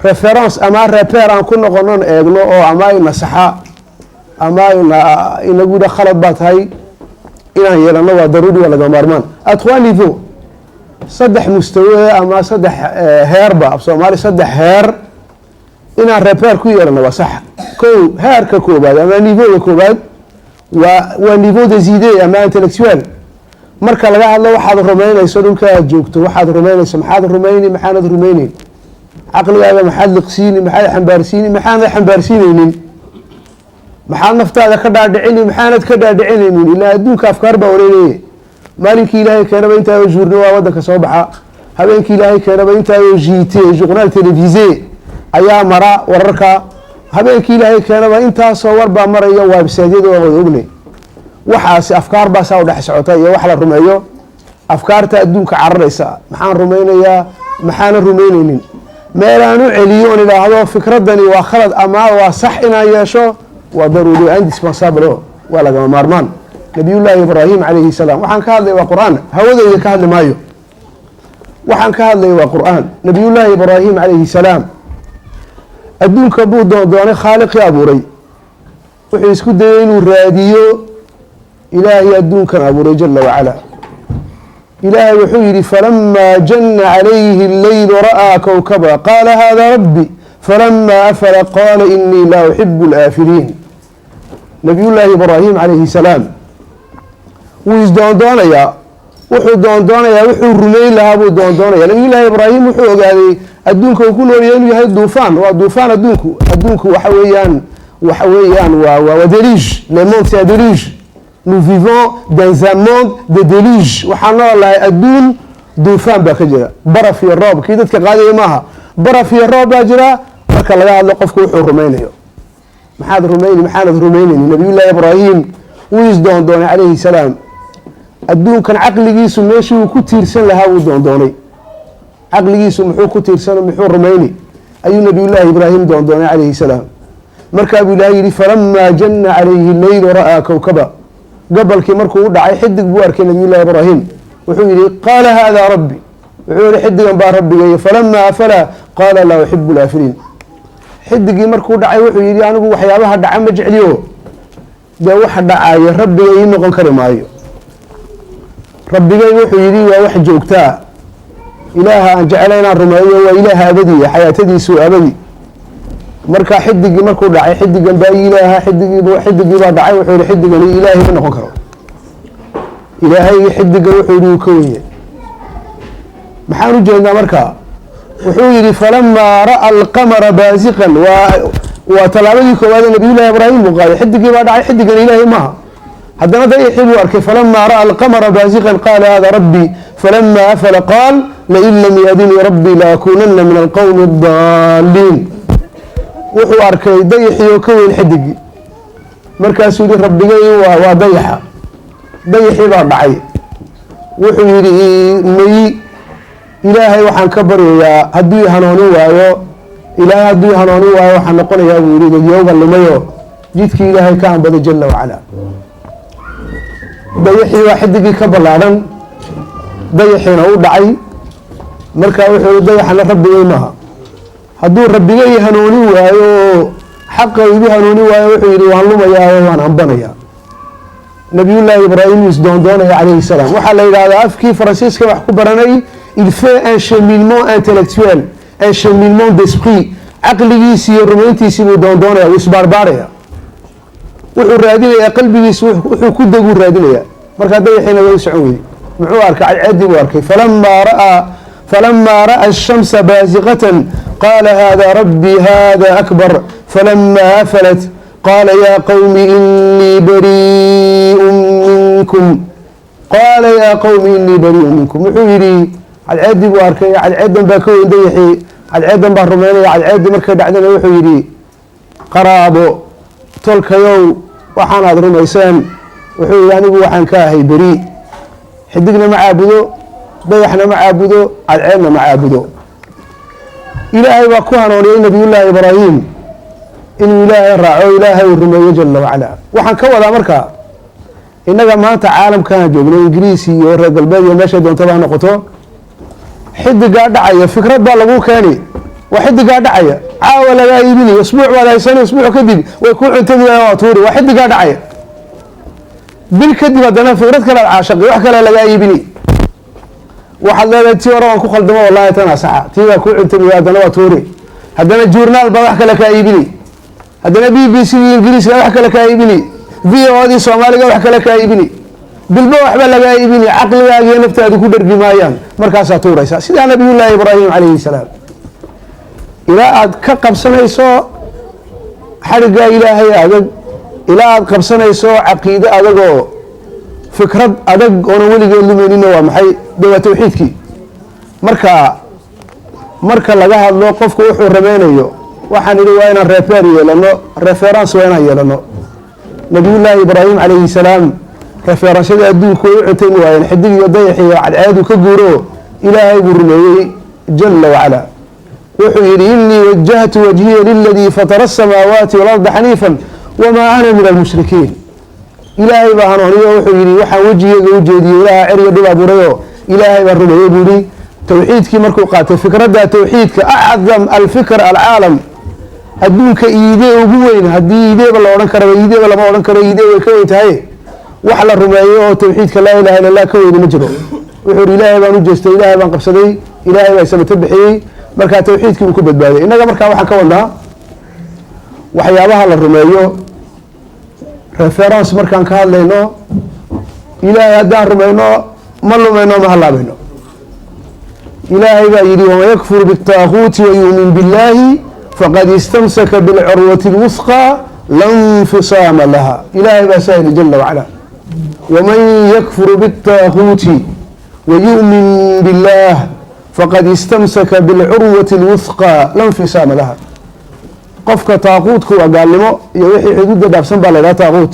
Référence ama repère aan ku noqonon eegno oo ama ina saxa ama ina inagu yidha khalad baa tahay, inaan yeelano waa daruuri, waa laga maarmaan. À trois niveaux. Saddex mustawe ama saddex heerba, af Soomaali saddex heer inaan repère ku yeelano waa sax. Kow, heerka koobaad ama niveauga koobaad waa niveau des idées ama intellectuel. Marka laga hadlo waxaad rumaynayso, dhulka aad joogto waxaad rumaynayso, maxaad rumayni, maxaanad rumayneyn? Caqligaaga maxaad liqsiini, maxaad xambaarsiini, maxaanad xambaarsiineynin? Maxaad naftaada ka dhaadhicini, maxaanad ka dhaadhicinaynin? Ilaa adduunka afkaar baa wareegaya. Maalinkii Ilaahay keenaba intaayoo journaux waa waddanka soo baxa, habeenkii Ilaahay keenaba intaayoo JT, journal télévisé, ayaa mara wararka, habeenkii Ilaahay keenaba intaasoo war baa maraya websiteyada, waa wada ognay. Waxaasi afkaar baa saa u dhex socota iyo wax la rumeeyo. Afkaarta adduunka cararaysa, maxaan rumaynayaa, maxaanan rumayneynin? Meelaan u celiyo oon idhaahdo fikradani waa khalad ama waa sax inaan yeesho waa daruuri, indispensable, waa lagama maarmaan. Nabiyullaahi Ibraahim calayhi salaam, waxaan ka hadlaya waa Qur-aan, hawadayda ka hadli maayo, waxaan ka hadlaya waa Qur-aan. Nabiyullaahi Ibraahim calayhi salaam adduunka buu doondoonay khaaliqii abuuray. Wuxuu isku dayay inuu raadiyo Ilaahay adduunkan abuuray jala wacala. Ilaahay wuxuu yidhi: فلما جن عليه الليل رأى كوكبا قال هذا ربي فلما أفل قال إني لا أحب الآفلين. Nabiyullaahi Ibraahim calayhi salaam wuu isdoondoonayaa, wuxuu doondoonayaa wuxuu rumayn lahaa buu doondoonaya. Nabiyullaahi Ibraahim wuxuu ogaaday adduunka uu ku noolyahay inuu yahay duufaan, waa duufaan adduunku. Adduunku waxa weeyaan waa déluge, le monde, c'est un déluge. Nous vivons dans un monde de déluge. Waxaan noolahay adduun duufaan baa ka jira, baraf iyo roob kii dadka qaadaya maaha, baraf iyo roob baa jira. Marka laga hadlo qofku wuxuu rumaynayo, maxaad rumayni, maxaanad rumaynayni? Nabiyullaahi Ibraahim wuu isdoondoonay calayhi salaam. Adduunkan caqligiisu meeshii uu ku tiirsan lahaa wuu doondoonay. Caqligiisu muxuu ku tiirsan, muxuu rumayni, ayuu Nabiyullaahi Ibraahim doondoonay calayhi salaam. Markaa buu Ilahay yihi: فلما جن عليه الليل رأى كوكبا. Gabalkii markuu u dhacay xidig buu arkay Nabiyullahi Ibraahim. Wuxuu yihi: قال هذا ربي. Wuxuu yihi: xidigan baa rabbigay. فلما أفل قال لا أحب الآفلين. Xidigii markuu dhacay wuxuu yihi: anigu waxyaabaha dhaca ma jecliyo, dee waxa dhacaya rabbiga ii noqon kari maayo. Rabbigay, wuxuu yidhi, waa wax joogtaa. Ilaaha aan jecla inaan rumeeyo waa Ilaaha abadiya, xayaatadiisu abadi. Marka xidigii markuu dhacay, xidigan baa ilaaha, xidigii baa dhacay. Wuxuu yihi: xidigani Ilaahay ma noqon karo. Ilaahay xidigan, wuxuu yihi, uu ka wenye. Maxaan u jeednaa marka? Wuxuu yihi: فلما رأى القمر بازغا. Waa tallaabadii koowaad ee Nabiyullahi Ibraahim buu qaaday. Xidigii baa dhacay, xidigan Ilaahay maaha. Haddana dayaxii buu arkay. فلما رأى القمر بازغا قال هذا ربي فلما أفل قال لئن لم يهدني ربي لأكونن من القوم الضالين. Wuxuu arkay dayaxii oo ka weyn xidigii. Markaasuu yihi: rabbigay waa dayaxa. Dayaxii baa dhacay. Wuxuu yidhi: mayi, Ilaahay waxaan ka baryayaa hadduu hanuunin waayo, Ilaahay hadduu hanuunin waayo, waxaan noqonayaa, buu yihi, dadyooga lumayo, jidkii Ilaahay ka ambaday jala wacala. Dayaxii waa xidigii ka ballaadhan, dayaxiina u dhacay. Markaa wuxuu yihi: dayaxana rabbigay maaha. Hadduu rabbigay hanuunin waayo oo xaqa igu hanuunin waayo, wuxuu yihi, waan lumayaa oo waan ambanayaa. Nabiyullaahi Ibraahim isdoondoonaya calayhi salaam. Waxaa la yidhahdaa afkii Faransiiska wax ku baranay: il fait un cheminement intellectuel, un cheminement d'esprit. Caqligiisii iyo rumayntiisii buu doondoonaya, wuu isbaarbaaraya, wuxuu raadinayaa qalbigiisu wuxuu ku deguu raadinaya. Markaa dayaxiina way u socon weyday. Muxuu arkay? Cadceeddii buu arkay. فلما رأى الشمس بازغة قال هذا ربي هذا أكبر فلما أفلت قال يا قوم إني بريء منكم قال يا قوم إني بريء منكم. Wuxuu yidhi: cadceeddii buu arkay, cadceeddan baa ka weyn dayaxii, cadceeddan baan rumaynaya. Cadceeddii markay dhacdana wuxuu yidhi: qaraabo, tolkayow, waxaan aad rumayseen, wuxuu yidhi, anigu waxaan ka ahay beri. Xidigna ma caabudo, dayaxna ma caabudo, cadceedna ma caabudo. Ilaahay baa ku hanuuniyey Nabiyullaahi Ibraahim inuu Ilaahay raaco, Ilaahay uu rumeeyo jala wacala. Waxaan ka wadaa marka, innaga maanta caalamkaan joogno, Ingiriis iyo reer galbeed iyo meeshay doontaba ha noqoto, xidigaa dhacaya fikrad baa lagu keeni. Waa xidigaa dhacaya, caawa lagaa iibinayo, usbuuc baad haysani, usbuuc kadib way kuu cuntadi, waa tuuri, waa xidigaa dhacaya. Bil kadib haddana fikrad kale aad caashaqi, wax kale lagaa iibini. Waxaad leedahay, "Tii hore waan ku khaldamo, wallahi tanaa saxa." Tii baa kuu cuntamiyo, haddana waa tuuri. Haddana journal baa wax kale kaa iibini, haddana BBC dii Ingiriiska wax kale kaa iibini, VOA dii Soomaaliga wax kale kaa iibini, bilba waxba lagaa iibini. Caqligaaga iyo naftaadu ku dhergi maayaan, markaasaa tuuraysa. Sidaa Nabiyullaahi Ibraahim calayhi salaam, ilaa aad ka qabsanayso xadhiggaa Ilaahay adag, ilaa aad qabsanayso caqiide adagoo fikrad adag oonan weligeed lumaynina. Waa maxay? De waa tawxiidkii. Marka laga hadlo qofku wuxuu rabeynayo, waxaan idhi waa inaan repère yeelano, référence waa inaan yeelano. Nabiyullaahi Ibraahim calayhi salaam référence-yada adduunku way u cuntaymi waayeen. Xidig iyo dayax iyo cadceedu ka guuro, Ilaahay buu rumeeyey jala wacala. Wuxuu yidhi: "إني وجهت وجهي للذي فطر السماوات والأرض حنيفا وما أنا من المشركين." Ilaahay baa hanuuniyo. Wuxuu yidhi: "Waxaan wejigeyga u jeediyey Ilaaha cir iyo dhul abuurayo." Ilaahay baan rumeeyey, buu yihi. Tawxiidkii markuu qaatay, fikradda tawxiidka, أعظم الفكر العالم, adduunka idée ugu weyn, haddii idée-ba la odhan karaba. Idée-ba lama odhan karo, idée way ka weyn tahay. Wax la rumeeyo oo tawxiidka laa ilaha illa Allah ka weyni ma jiro. Wuxuu yihi: "Ilaahay baan u jeestay, Ilaahay baan qabsaday, Ilaahay baa samato bixiyey." Markaa tawxiidkii uu ku badbaaday. Innaga markaa waxaan ka wadnaa waxyaabaha la rumeeyo, référence markaan ka hadlayno, Ilaahay haddaan rumayno ma lumayno, ma halaabayno. Ilaahay baa yidhi: "ومن يكفر بالطاغوت ويؤمن بالله فقد استمسك بالعروة الوثقى لا انفصام لها." Ilaahay baa saa yidhi jala wacala: "ومن يكفر بالطاغوت ويؤمن بالله فقد استمسك بالعروة الوثقى لا انفصام لها." Qofka taaquudku waa gaalnimo iyo wixii xuduudda dhaafsan baa la idhaha taaquut.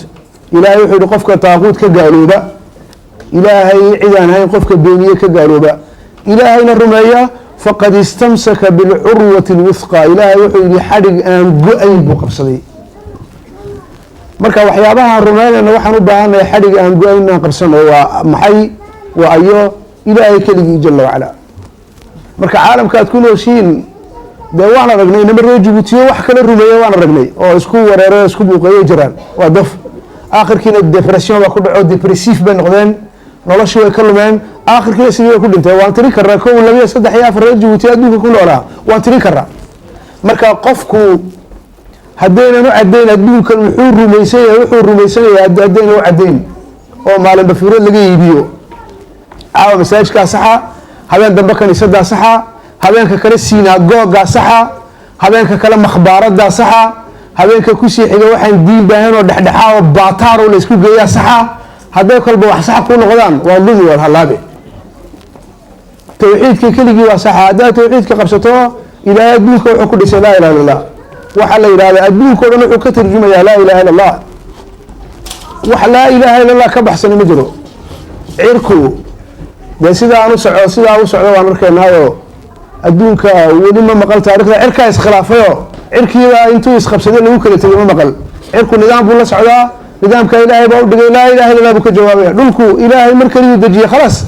Ilaahay wuxuu yihi: qofka taaquut ka gaalooba, Ilaahay cidaan hayn qofka beeniye ka gaalooba, Ilaahayna rumeeya, فقد استمسك بالعروة الوثقى. Ilaahay wuxuu yihi xadhig aan go-ayn buu qabsaday. Marka waxyaabahaan rumeynayna waxaan u baahannahay xadhig aan go-ayn inaan qabsano. Waa maxay? Waa ayo? Ilaahay keligii jala wacala. Marka caalamka aad ku nooshiin, dee waan aragnay inama reer Jabuutiyo wax kala rumeeye, waan aragnay oo isku wareeray oo isku buuqeeyay jiraan. Waa daf aakhirkiina dépression baa ku dhaco, dépressif bay noqdeen, noloshii way ka lumeen, aakhirkiina sidii bay ku dhinteen. Waan tirin karnaa: kow, labiyo, saddex iyo afar reer Jabuuti adduunka ku noolaa waan tirin karnaa. Marka qofku haddaynan u caddayn adduunkan muxuu rumaysan yahay, wuxuu rumaysan yahay haddaynan u caddayn oo maalinba fikrad laga iibiyo, caawa masaajidkaa saxa, habeen dambe kaniisadaa saxa, habeenka kale synagogue-gaa saxa, habeenka kale makhbaaradaa saxa, habeenka kusii xiga waxaan diin baahan oo dhexdhexaa oo baataar oo la isku geeyaa saxa, hadday kolba wax sax ku noqdaan, waa lumi, waad halaabe. Tawxiidka keligii waa saxa. Haddaad tawxiidka qabsato, Ilaahay adduunka wuxuu ku dhisay laa ilaha illa Allah. Waxaa la yidhahdaa adduunka o dhan wuxuu ka tarjumayaa laa ilaha illa Allah. Wax laa ilaha illa Allah ka baxsani ma jiro. Cirku dee sidaan u soco, sidaa u socdo waan arkaynaayo. Adduunka weli ma maqal taarikhda cirkaa iskhilaafayo, cirkiibaa intuu isqabsaday lagu kala tegay ma maqal. Cirku nidaam buu la socdaa, nidaamka Ilaahay baa u dhigay, laa ilaha illa Allah buu ka jawaabaya. Dhulku Ilaahay mar keliyuu dejiyey, khalaas.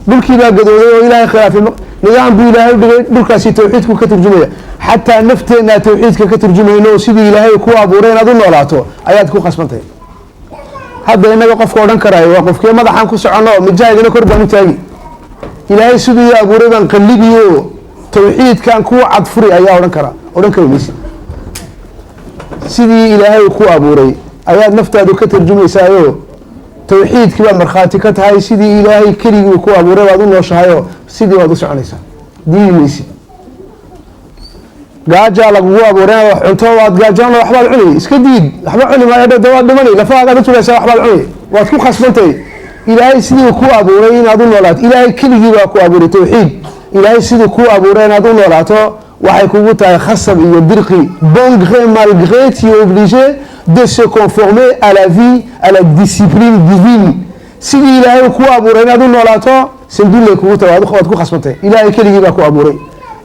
Dhulkii baa gadooday oo Ilaahay khilaafay, nidaam buu Ilaahay u dhigay. Dhulkaasi tawxiidku ka turjumaya. Xataa nafteenaa tawxiidka ka turjumayno oo sidii Ilaahay ku abuuray inaad u noolaato ayaad ku khasbantay. Hadda inaga qofka odhan karaayo waa qofkee? "Madaxaan ku soconno, mijaahidina kor baan u taagi, Ilaahay siduu ii abuuray baan qallibiyo, tawxiidkan kuu cadfuri," ayaa odhan karaa? Odhan kari maysid. Sidii Ilaahay ku abuuray ayaad naftaadu ka tarjumaysaayo, tawxiidkii baad markhaati ka tahay. Sidii Ilaahay keligii ku abuuray baad u nooshahayo, sidii baad u soconaysaa, diidi maysid. Gaajaa lagugu abuuray inaad wax cunto. Waad gaajoona, waxbaad cuni. Iska diid, "Waxba cuni maayo," de waad dhimani. Lafahaagaad u tulaysaa, waxbaad cuni, waad ku khasbantay. Ilaahay sidii ku abuuray inaad u noolaato, Ilaahay keligii baa ku abuuray, tawxiid. Ilaahay sidii ku abuuray inaad u noolaato waxay kugu tahay khasab iyo dirqi. Bon gré mal gré, tu es obligé de se conformer à la vie, à la discipline divine. Sidii Ilaahay ku abuuray inaad u noolaato sandullay kugu tahay, waad ku khasbantay. Ilaahay keligii baa ku abuuray.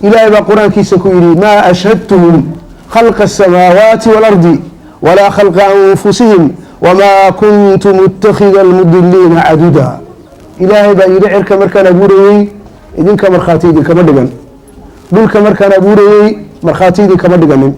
Ilaahay baa Qur-aankiisa ku yidhi: "ما أشهدتهم خلق السماوات والأرض ولا خلق أنفسهم وما كنت متخذ المضلين عضدا." Ilaahay baa yidhi: "Cirka markaan abuurayey idinka markhaati idinkama dhigan, dhulka markaan abuurayey markhaati idinkama dhiganin,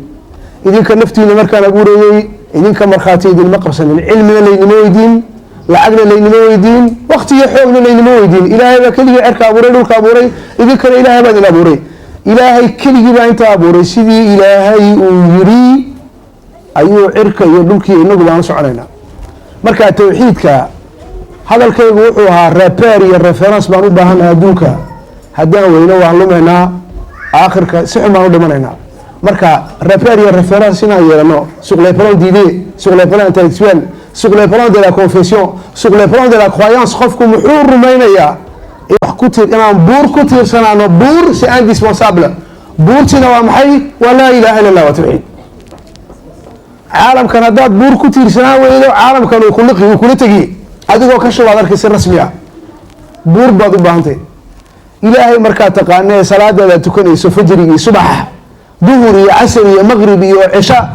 idinka naftiina markaan abuurayey idinka markhaati idinma qabsanin, cilmina laydinma weydiin." Lacagna laynima weydiin, wakti iyo xoogna laynima weydiin. Ilaahay baa keligii cerka abuuray, dhulka abuuray. Idinkana Ilaahay baa idin abuuray. Ilaahay keligii baa intaa abuuray. Sidii Ilaahay uu yidhi ayuu cirka iyo dhulkii inagu baan u soconaynaa. Marka towxiidka hadalkaygu wuxuu ahaa repère iyo référence baan u baahanahay. Adduunka haddaan weyno, waan lumaynaa, aakhirka si xun baan u dhimanaynaa. Marka repère iyo référence inaan yeelano sur les plans d'idées, sur les plans intellectuels, sur les plans de la confession, sur les plans de la croyance, qofku muxuu rumaynayaa, wax ku tiir, inaan buur ku tiirsanaano. Buur, c'est indispensable. Buurtiina waa maxay? Waa laa ilaha illa Allah, waa tawxiid. Caalamkan haddaad buur ku tiirsanaan weydo, caalamkan uu kuliqi, uu kula tegi adigoo ka shubaad arkay. Si rasmi ah buur baad u baahantay. Ilaahay markaad taqaanee, salaadaada tukanayso, fajrigii, subax, duhur iyo casar iyo maqrib iyo cisha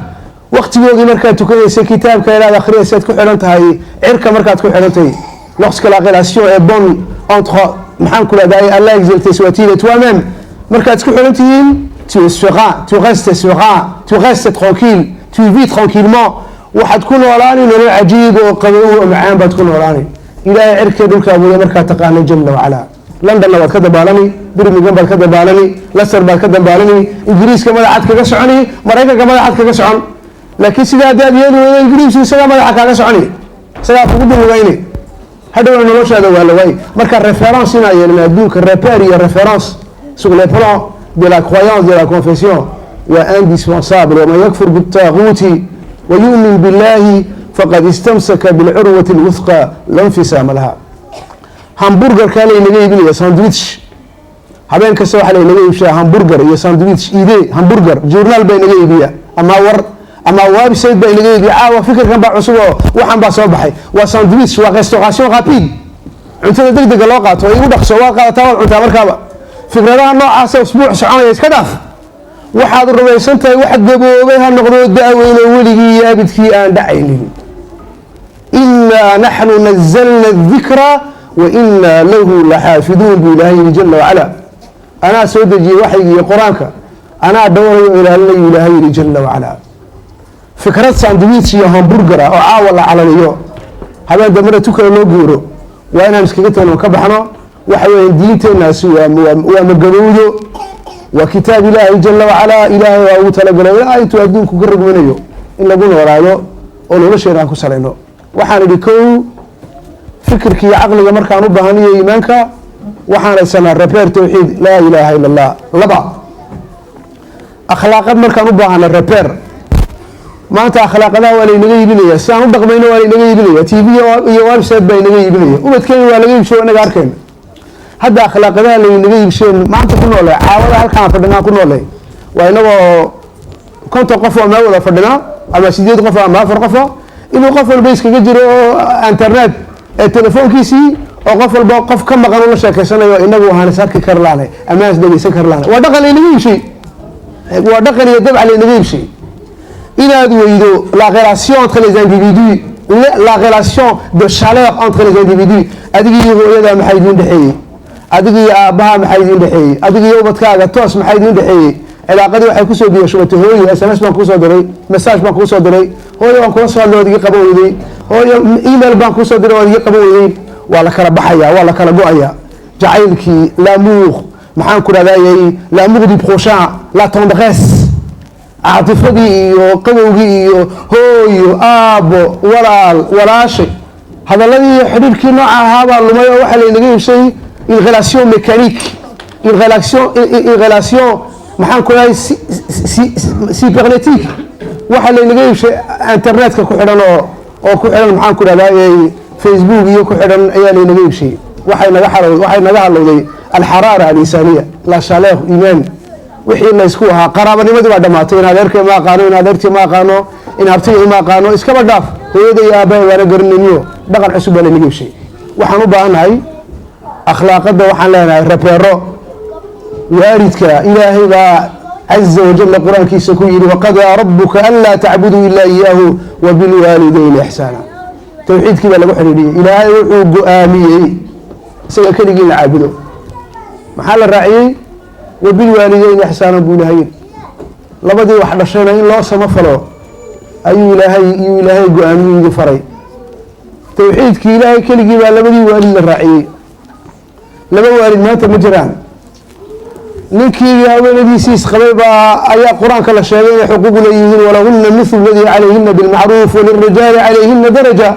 waktigoodii markaad tukanaysa, kitaabka inaad akhriyaysaad ku xidhan tahay, cirka markaad ku xidhan tahay, lorsque la relation est bonne entre, maxaan ku rahday, Allah exalté soit-il et toi-même, markaad isku xidhan tihiin, tu es serein, tu restes serein, tu restes tranquille, tu vis tranquillement. Waxaad ku noolaani nolol cajiib oo qabow oo macaan baad ku noolaani. Ilaahay cirkee dhulka abuuray markaad taqaano jala wacala, Londonna waad ka dabaalani, Birmingham baad ka dabaalani, Leicester baad ka dabaalani, Ingiriiska madaxaad kaga soconi, Maraykanka madaxaad kaga socon. Laakiin sidaa haddaad yeeli weydo, Ingiriisku isagaa madaxa kaaga soconi, isagaa kugu dulugayni, hadhowna noloshaada waa la waayey. Marka référence inaa yeelin adduunka, repère iyo référence sur les plans de la croyance, de la confession, waa indispensable. ومن يكفر بالطاغوت ويؤمن بالله فقد استمسك بالعروة الوثقى لا انفصام لها. Hamburgerkaa laynaga iibinaya, sandwich, habeen kasta waxaa laynaga iibshaa hamburger iyo sandwich, idée hamburger, journal baa inaga iibiya ama war ama website baa inaga iibiya. Caawa fikirkan baa cusub oo waxan baa soo baxay. Waa sandwich, waa restauration rapide, cuntada degdega loo qaato. Igu dhaqso, waad qaadataa, waad cuntaa markaaba. Fikradaha noocaasa usbuuc soconaya iska dhaaf. Waxaad rumaysan tahay wax gaboobay ha noqdo, da-weyno, weligii iyo abidkii aan dhacaynin. إنا نحن نزلنا الذكر وإنا له لحافظون buu Ilaahay yihi jala wacala. Anaa soo dejiyey waxyigi iyo Qur-aanka, anaa dhowrayo, ilaalinayu Ilaahay yihi jala wacala. Fikrad sandwich iyo hamburgera oo caawa la calaliyo, habeen dambena tukala loo guuro, waa inaan iskaga tagno, ka baxno. Waxa weya, diinteenaasi waa magabowdo, waa kitaab Ilaahay jala wacalaa. Ilaahay waa ugu talagalay ilaa intuu adduunku ka rogmanayo in lagu noolaado oo nolosheena aan ku salayno. Waxaan idhi, kow, fikirka iyo caqliga markaan u baahaniyo iimaanka, waxaan haysanaa repère, tawxiid, laa ilaaha ila Allah. Laba, akhlaaqad markaan u baahana repère. Maanta akhlaaqadaha waa laynaga iibinaya, si aan u dhaqmayno waa laynaga iibinaya, TV iyo website baa inaga iibinaya, ubadkeena waa laga iibsho, inaga arkayna. Hadda akhlaaqadaha laynaga iibsheen maanta ku noolay, caawada halkaan fadhinaa ku noolay, waa inagoo 50 qof oo meel wada fadhinaa ama sideed qof ama afar qofo, inuu qof walba iskaga jiro oo internet ee telefoonkiisii, oo qof walba qof ka maqan ula sheekeysanayo. Inagu aan is arki kar laanay ama aan is dhegeysan kar laanay. Waa dhaqan laynaga iibshay, waa dhaqan iyo dabca laynaga iibshay. Inaad weydo la relation entre les individus, la relation de chaleur entre les individus. Adiga iyo hooyada maxaa idiin dhexeeyey? Adiga iyo aabbaha maxaa idiin dhexeeyey? Adiga iyo ubadkaaga toos maxaa idiin dhexeeyey? Cilaaqadii waxay kusoo biya shubatay: hooyo, SMS baan kuusoo diray, message baan kuusoo diray, hooyo waan kula soo hadlay, waad iga qaban weyday, hooyo email baan kuusoo diray, waad iga qaban weyday. Waa la kala baxaya, waa la kala go-aya jacaylkii, l'amour, maxaan ku rahdaayey, l'amour du prochain, la tendresse, caatifadii iyo qabowgii iyo hooyo, aabbo, walaal, walaashay, hadaladii iyo xidhiirkii nooca ahaabaa lumay, oo waxaa laynaga iibshay une relation mécanique, une relation, maxaan ku dhahay, cybernétique. Waxaa laynaga iibshay internetka ku xidhan oo ku xidhan, maxaan ku dhahdaayey, Facebook iyo ku xidhan ayaa laynaga iibshay. Waxay naga halowday الحرارة الإنسانية, la chaleur humaine, wixii laysku ahaa. Qaraabanimadii baa dhamaatay. In adeerkay ma aqaano, in adeertii ma aqaano, in abtigay ma aqaano, iskaba dhaaf hooyada iyo aabbahay baana garanayniyo. Dhaqan cusub baa laynaga iibshay. Waxaan u baahannahay akhlaaqadda, waxaan leenahay repère. Waalidka Ilaahay baa caza wajalla Qur-aankiisa ku yidhi: وقضى ربك ألا تعبدوا إلا إياه وبالوالدين إحسانا. Towxiidkii baa lagu xidhiidhiyey. Ilaahay wuxuu go-aamiyey isaga keligii la caabudo. Maxaa la raaciyey? وبالوالدين إحسانا buu Ilaahay yidhi. Labadii wax dhashayna in loo samafalo ayuu Ilaahay iyuu Ilaahay go-aamiyey, faray. Tawxiidkii Ilaahay keligii baa labadii waalid la raaciyey. Laba waalid maanta ma jiraan. Ninkii haweenadiisii isqabay baa ayaa Qur-aanka la sheegay inay xuquuq leeyihiin: ولهن مثل الذي عليهن بالمعروف وللرجال عليهن درجة.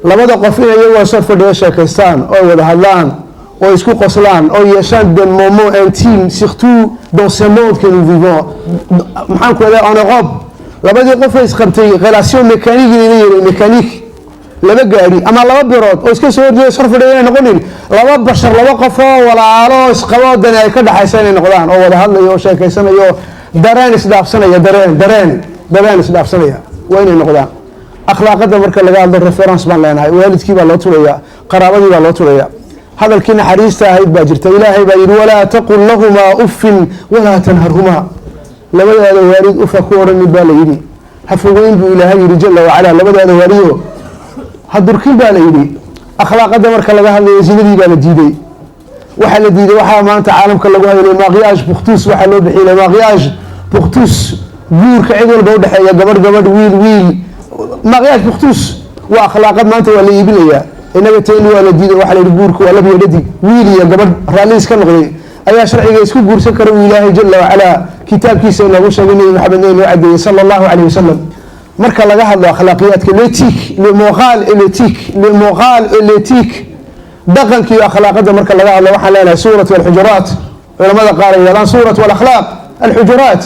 Labada qof inay iyagoo soo fadhiyo sheekaystaan oo wada hadlaan oo isku qoslaan oo yeeshaan des moments intimes, surtout dans ce monde que nous vivons, maxaan ku leeyahay, en Europe, labadii qof ay isqabtay relation mécanique inayna yeelin, mécanique, laba gaari ama laba birood oo iska soo horjeeda sor fadhiya inay noqonin. Laba bashar, laba qof oo walaalo oo isqabo, dani ay ka dhaxaysa inay noqdaan, oo wada hadlayo oo sheekaysanayo oo dareen isdhaafsanaya, dareen isdhaafsanaya waa inay noqdaan. Akhlaaqada marka laga hadlo, référence baan leenahay. Waalidkii baa loo turaya, qaraabadii baa loo turaya, hadalkii naxariista ahayd baa jirta. Ilaahay baa yidhi: ولا تقل لهما أف ولا تنهرهما. Labadaada waalid ufa ku odhanin baa la yidhi. Ha fogeyn buu Ilaahay yidhi jala wacala labadaada waalido, ha durkin baa la yidhi. Akhlaaqada marka laga hadlayo, zinadii baa la diiday. Waxaa la diiday waxaa maanta caalamka lagu hadlay, mariage pour tous waxaa loo bixiyay, mariage pour tous, guurka cid walba udhexeeya, gabadh gabadh, wiil wiil, mariage pour tous waa akhlaaqad. Maanta waa la iibinayaa. Inaga tayni waa la diiday. Waxaa la yidhi guurka waa lab iyo dhadig, wiil iyo gabadh raalliis ka noqday ayaa sharciga isku guursan kara. Uu Ilaahay jala wacalaa kitaabkiisa inoogu sheegay, Nebi Maxamedna inoo cadeeyey sala Allahu calayh wasalam. Marka laga hadlo akhlaaqiyaadka, l'éthique, le moral et l'éthique, le moral et l'éthique, dhaqanka iyo akhlaaqada marka laga hadlo, waxaan leenahay Suuratu Alxujuraat. Culamada qaar ay yidhahdaan Suuratu Alakhlaaq, Alxujuraat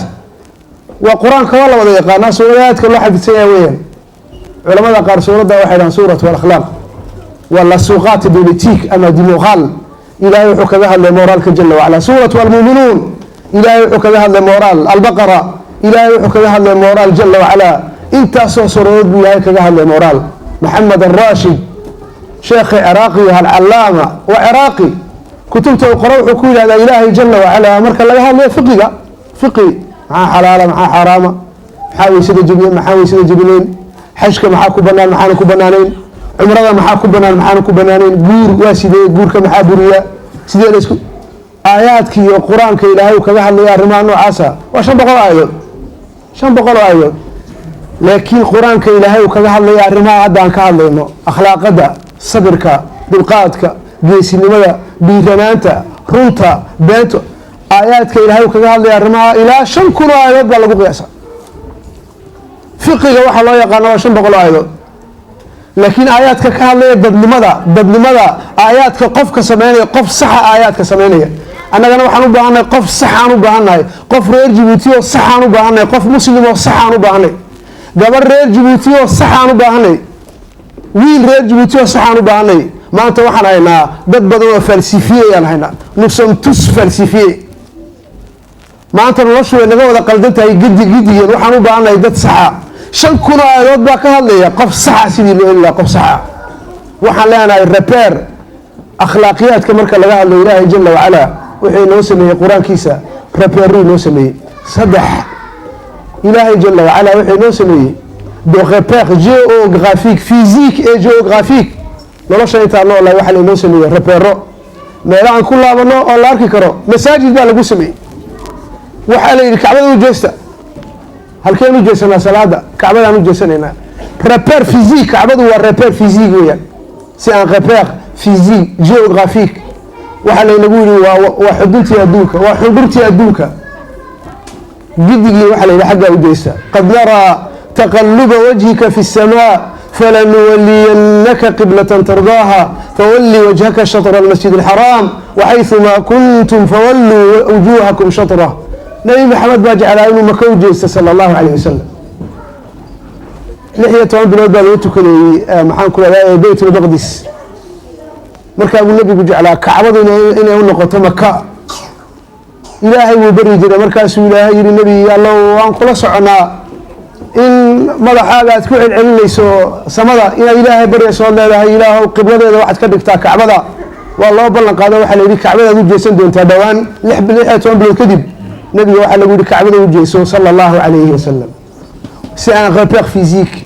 waa Qur-aanka waa la wada yaqaanaa, suuradaha aadka loo xafidsan yahay weeyaan. Culamada qaar suuradda waxay dhahaan Suuratu Alakhlaaq, waa la sourate de l'éthique ama du moral. Ilahay wuxuu kaga hadlay moraalka jala wacala. Suuratu Almuuminuun, Ilahay wuxuu kaga hadlay moral. Albaqara, Ilahay wuxuu kaga hadlay moral jala wacala. Intaasoo suuradood buu Ilahay kaga hadlay moral. Maxamed Arashid, sheekhi Ciraaqi, alcalaama waa Ciraaqi, kutubta uu qoro wuxuu ku yidhahdaa: Ilaahay jala wacala marka laga hadlayo fiqiga, fiqi, maxaa xalaala, maxaa xaaraama, maxaa weysada jebiye, maxaa weysada jebinayn, xajka maxaa ku banaan, maxaana ku banaanayn, cumrada maxaa ku banaan, maxaana ku banaanayn, guur waa sidee, guurka maxaa buriya, sidee la isku, aayaadka iyo Qur-aanka Ilaahay uu kaga hadlaya arrimaha noocaasa waa 500 aayadood, 500 oo aayadood. Laakiin Qur-aanka Ilaahay uu kaga hadlaya arrimaha hadda aan ka hadlayno, akhlaaqada, sabirka, dulqaadka, geesinimada, dhiiranaanta, runta, beento, aayaadka Ilaahay uu kaga hadlaya arrimaha ilaa 5000 oo aayadood baa lagu qiyaasa. Fiqiga waxaa loo yaqaana waa 500 oo aayadood. Laakiin aayaadka ka hadlaya dadnimada, dadnimada, aayaadka qofka sameynaya qof saxa, aayaadka sameynaya, annagana waxaan u baahannahay qof saxaan u baahannahay, qof reer Jabuuti oo saxaan u baahannahay, qof Muslim oo saxaan u baahanay, gabar reer Jabuuti oo saxaan u baahanay, wiil reer Jabuuti oo saxaan u baahanay. Maanta waxaan haynaa dad badan oo falsifié ayaan haynaa. Nous sommes tous falsifiés. Maanta noloshu way naga wada qaldan tahay gidi gidigeen. Waxaan u baahannahay dad saxa. 5000 oo aayadood baa ka hadlaya qof saxa, sidii loo heli lahaa qof saxa. Waxaan leenahay repère. Akhlaaqiyaadka marka laga hadlo, Ilaahay jala wacala wuxuu inoo sameeyey Qur-aankiisa repère uu inoo sameeyey saddex. Ilaahay jala wacala wuxuu inoo sameeyey de repère géographique, physique et géographique. Nolosha intaan noolahay waxaa lainoo sameeyey repère, meelo aan ku laabano oo la arki karo. Masaajid baa lagu sameeyey. Waxaa la yidhi Kacbada u jeesta. Halkeen u jeesanaa salaada? Kacbadaan u jeesanaynaa. Repère physique, Kacbadu waa repère physique weeyaan, c'est un repère physique géographique. Waxaa laynagu yidhi waa xuduntii adduunka, waa xundhurtii adduunka. Gidigii waxaa la yidhi xaggaa u jeesta. قد نرى تقلب وجهك في السماء فلنولينك قبلة ترضاها فول وجهك شطر المسجد الحرام وحيثما كنتم فولوا وجوهكم شطره. Nabi Maxamed baa jeclaa inuu Maka u jeesto sala Allahu calayh wasalam. 16 bilood baa lagu tukanayey, maxaan ku rahdaa, Beyt Ulmaqdis. Markaa buu Nebigu jeclaa Kacbadu inay u noqoto Maka. Ilaahay wuu beri jiray. Markaasuu Ilaahay yihi: "Nebi Allow, waan kula soconaa in madaxaaga aad ku celcelinayso samada, inaad Ilaahay baryayso ood leedahay: Ilaahow, qibladeeda waxaad ka dhigtaa Kacbada." Waa loo ballan qaado. Waxaa la yidhi Kacbadaad u jeesan doontaa dhowaan. 16 bilood kadib Nebiga waxaa lagu yihi Kacbada u jeeso sala Allahu calayhi wasalam. C'est un repère physique.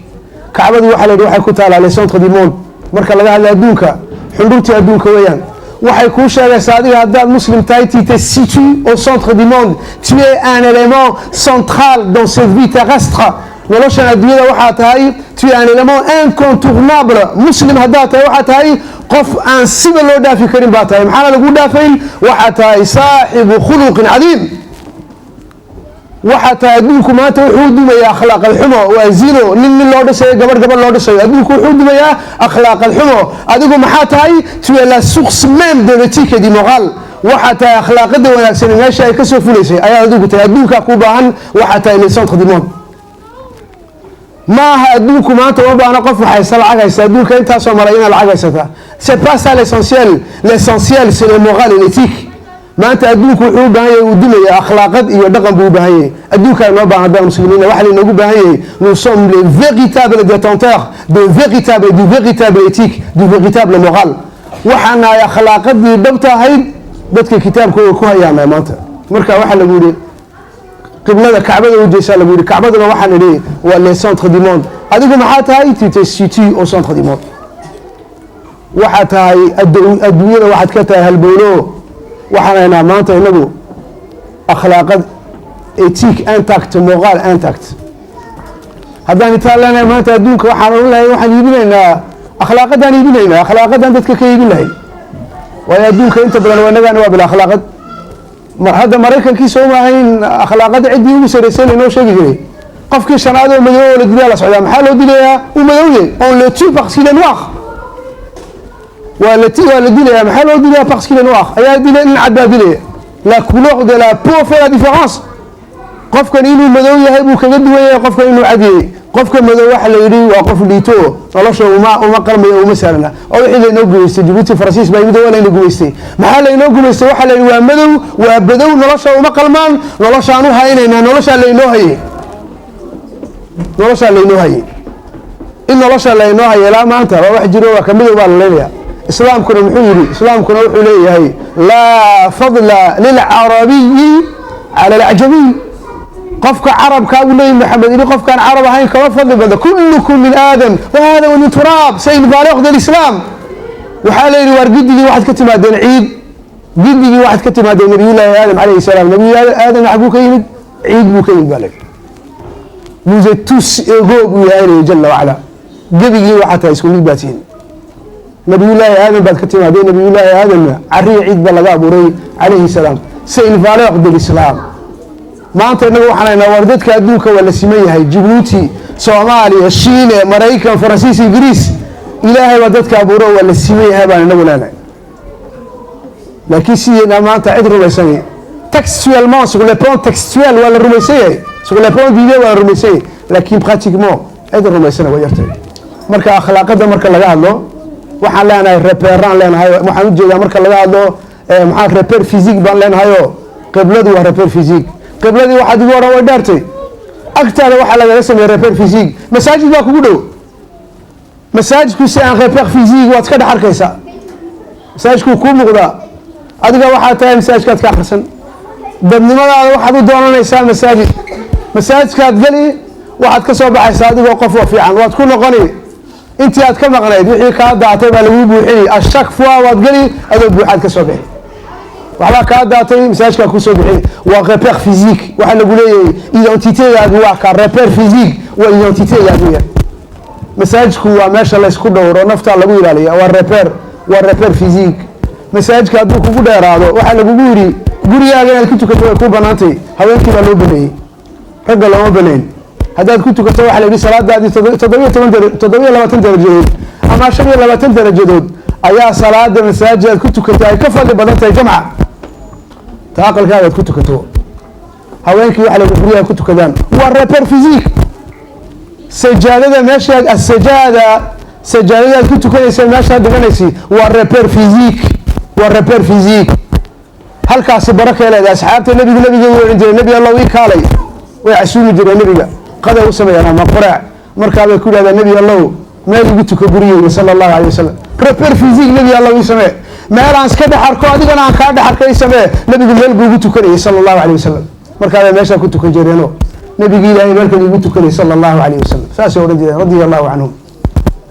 Kacbadu waxaa la yidhi waxay ku taalaa le centre du monde. Marka laga hadla adduunka, xundhurtii adduunka weeyaan. Waxay kuu sheegaysaa adiga haddaad Muslim tahay, tu te situes au centre du monde, tu es un élément central dans cette vie terrestre. Noloshan adduunyada waxaa tahay, tu es un élément incontournable. Muslim haddaad tahay, waxaa tahay qof aan siba loo dhaafi karin baa tahay. Maxaana lagu dhaafayn? Waxaa tahay saaxibu khuluqin cadiim. Waxaa tahay, adduunku maanta wuxuu dumayaa akhlaaqad xumo, waa zino, nin nin loo dhisayo, gabadh gabadh loo dhisayo. Adduunku wuxuu dumayaa akhlaaqad xumo. Adigu maxaa tahay? Tu es la source même de l'éthique et du moral. Waxaa tahay akhlaaqada wanaagsan meesha ay kasoo fulaysay ayaa adigu tahay. Adduunkaa ku baahan. Waxaa tahay le centre du monde. Ma aha, adduunku maanta uma baahna qof haysta, lacag haysta. Adduunka intaasoo maray inaad lacag haysata, c'est pas ça l'essentiel. L'essentiel, c'est le moral et l'éthique. Maanta adduunku wuxuu u baahan yahay, uu dumaya, akhlaaqad iyo dhaqan buu u baahan yahay. Adduunkaa inoo baahan haddaan muslimiina. Waxa lainoogu baahan yahay, nous sommes les véritables détenteurs de véritable du véritable éthique, du véritable moral. Waxaan nahay akhlaaqadii dhabta ahayd dadka kitaabkooda ku hayaana maanta. Marka waxaa lagu yihi qiblada Kacbada u jeesaa lagu yihi. Kacbaduna waxaan idhi waa le centre du monde. Adigu maxaa tahay? Tu te situes au centre du monde. Waxaa tahay adduunyada waxaad ka tahay halbowlo. Waxaan haynaa maanta inagu akhlaaqad, éthique intact, moral intact. Haddaan intaan leenahay maanta, adduunka waxaan odhan lahay, waxaan iibinaynaa akhlaaqadaan iibinaynaa, akhlaaqadan dadka ka iibin lahay, waayo adduunka inta badan waa inagaana waa bila akhlaaqad. Hadda Maraykankii uma ahayn akhlaaqada ciddii ugu saraysay lainoo sheegi jiray? Qofkii shanaad oo madow oo la dilaa la socdaa. Maxaa loo dilayaa? Uu madowye. On le tue parce qu'il est noir. Waa la dilaya. Maxaa loo dilaya? Parce qu'il est noir ayaa dilay. Nin cad baa dilaya. La couleur de la peau fait la différence. Qofkan inuu madow yahay buu kaga duwan yahay qofkan inuu cad yahay. Qofka madow waxa la yidhi waa qof liito, nolosha uma qalmayo, uma sahlana. Oo wixii laynoo gumaystay Jabuuti, Faransiis baa yimid, waa layna gumaystay. Maxaa laynoo gumaystay? Waxaa la yidhi waa madow, waa badow, nolosha uma qalmaan, noloshaan u haynaynaa. Noloshaa laynoo hayay, noloshaa laynoo hayay. In nolosha laynoo hayo ilaa maanta waa wax jiro. Waa ka madow baa la leynaya. Islaamkuna muxuu yidhi? Islaamkuna wuxuu leeyahay: laa fadla lilcarabiyi cala alacjamiy. Qofka carabkaa buu leeyahy Maxamed yidhi, qofkaan carab ahayn kama fadli badna. Kullukum min Aadam wa Aadamu min turaab. C'est une valeur de l'islam. Waxaa la yidhi waar giddigii waxaad ka timaadeen ciid, giddigii waxaad ka timaadeen Nabiyullaahi Aadam calayhi salaam. Nabiyullaahi Aadam xaguu ka yimid? Ciid buu ka yimid baa la yidhi. Vous êtes tous égaux buu Ilaahay leeyahy jalla wacala. Gebigii waxaa tahay isku mid baa tihiin. Nabiyullaahi Aadam baad ka timaadeen, Nabiyullaahi Aadamna carriya ciid baa laga abuuray calayhi salaam. C'est une valeur de l'islam. Maanta innaga waxaan haynaa, war dadka adduunka waa la siman yahay. Jabuuti, Soomaaliya, Shiine, Maraykan, Faransiis, Ingiriis, Ilaahay baa dadka abuuro, waa la siman yahay baan inagu leenahay. Laakiin sideena maanta cid rumaysanay, textuellement, sur le plan textuel waa la rumaysan yahay, sur le plan d'idée waa la rumaysan yahay, laakiin pratiquement cid rumaysana waa yartay. Marka akhlaaqada marka laga hadlo, waxaan leenahay repère aan leenahay. Waxaan ujeedaa, marka laga hadlo maxaa, repère physique baan leenahayoo qibladu waa repère physique. Qibladii waxaad igu odhan way dheertay. Agtaada waxaa lagaga sameeyey repère physique. Masaajid baa kugu dhow. Masaajidku si aan repère physique waad iska dhex arkaysaa. Masaajidku kuu muuqdaa. Adiga waxaa tahay masaajidkaad ka akhrisan dadnimadaada waxaad u doonanaysaa masaajid. Masaajidkaad geli, waxaad ka soo baxaysaa adigoo qof oo fiican. Waad ku noqoni intii aad ka maqnayd, wixii kaa daatay baa laguu buuxini. À chaque fois waad geli, adoo buuxaad ka soo bixi. Waxbaa kaa daatay, masaajidkaa kusoo bixin. Waa repère physique. Waxaa lagu leeyahay identitégaagi waa ka repère physique, waa identitégaagi ya. Masaajidku waa meesha laysku dhowro, naftaa lagu ilaaliya. Waa repère, waa repère physique. Masaajidka hadduu kugu dheeraado, waxaa lagugu yidhi gurigaaga inaad ku tukato way kuu banaantay. Haweenkii baa loo baneeyey, ragga looma baneyn. Haddaad ku tukato, waxaa la yidhi salaadaadii 17, 27 darajadood ama 25 darajadood ayaa salaada masaajid aad ku tukato ay ka fadli badan tahay jamca ta aqalkaaga aad ku tukato. Haweenkii waxa la yidhi guryaha ku tukadaan. Waa repère physique. Sajaadada meesha asajaada, sajaadada aad ku tukanaysa, meeshaad dhiganaysa, waa repère physique, waa repère physique. Halkaasi barakay leedahay. Asxaabta nebigu, nebiga u odhan jiray: "Nebi Allow, ii kaalay." Way casuumi jireen nebiga, qaday u sameeyaan ama qoreec. Markaabay ku yidhahdaan: "Nebi Allow, meel igu tuko gurigeyga," sala Allahu alayh wasalam. Repère physique, "Nebi Allow, ii samee meel aan iska dhex arko, adigana aan kaa dhex arko, ii samee." Nebigu meel buu igu tukanayay sala Allahu alayh wasalam. Markaabay meeshaa ku tukan jireeno. "Nebigi Ilaahay meelkan igu tukanayay sala Allahu alayh wasalam," saasay odhan jireen radia Allahu canhum.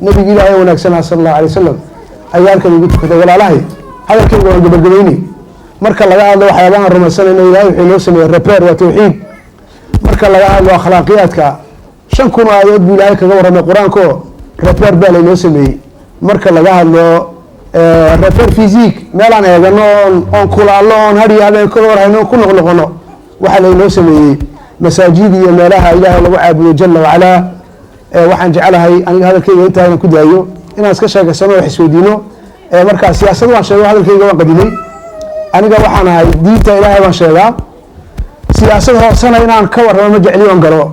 "Nebigi Ilaahay wanaagsanaa sala Allahu alayh wasalam ayaa halkan igu tukaday." Walaalahay, hadalkayga waan gabagabayni. Marka laga hadlo waxyaabahan rumaysanayno, Ilahay wuxuu inoo sameeyey repère, waa tawxiid. Marka laga hadlo akhlaaqiyaadka 5000 oo aayadood buu Ilaahay kaga warramay Qur-aanko. Repère baa laynoo sameeyey. Marka laga hadlo repère physique, meelaan eegano oon kulaallo, oon har iyo habeen ka warhayno, oon ku noqnoqono, waxaa laynoo sameeyey masaajid iyo meelaha Ilaahay lagu caabudo jala wacalaa. Waxaan jecelahay aniga hadalkayga intaa inaan ku daayo, inaan iska sheekaysano, wax isweydiino. Marka siyaasad waan sheego, hadalkayga waan qadimay. Aniga waxaan ahay diinta Ilaahay baan sheegaa. Siyaasad hoosena inaan ka warramo ma jecli oon galo.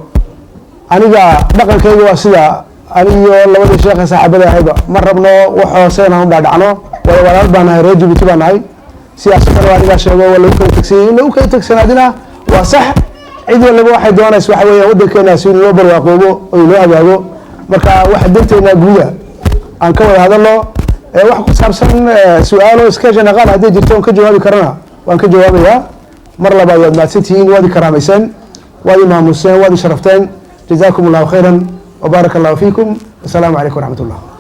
Aniga dhaqankayga waa sida aniyo labadii sheekha saaxaabada ahayba, ma rabno wax hoose inaan u dhaadhacno, waayo walaal baan nahay, reer Jabuuti baan nahay. Siyaasadana waa anigaa sheego, waa lagu kala tegsanyay. In lagu kala tegsanaadina waa sax. Cid waliba waxay doonaysa waxa weeya waddankeena si inoo barwaaqoobo oo inoo hagaago. Marka waxa danteena guuda aan ka wada hadalno. Wax ku saabsan su-aalo iska général hadday jirto oon ka jawaabi karana, waan ka jawaabayaa. Mar labaad waad mahadsantihiin, waad i karaamayseen, waad i maamuseen, waad i sharafteen. Jazaakum Allahu khayran wbaaraka Allahu fiikum. Wasalaamu calaykum waraxmat ullah.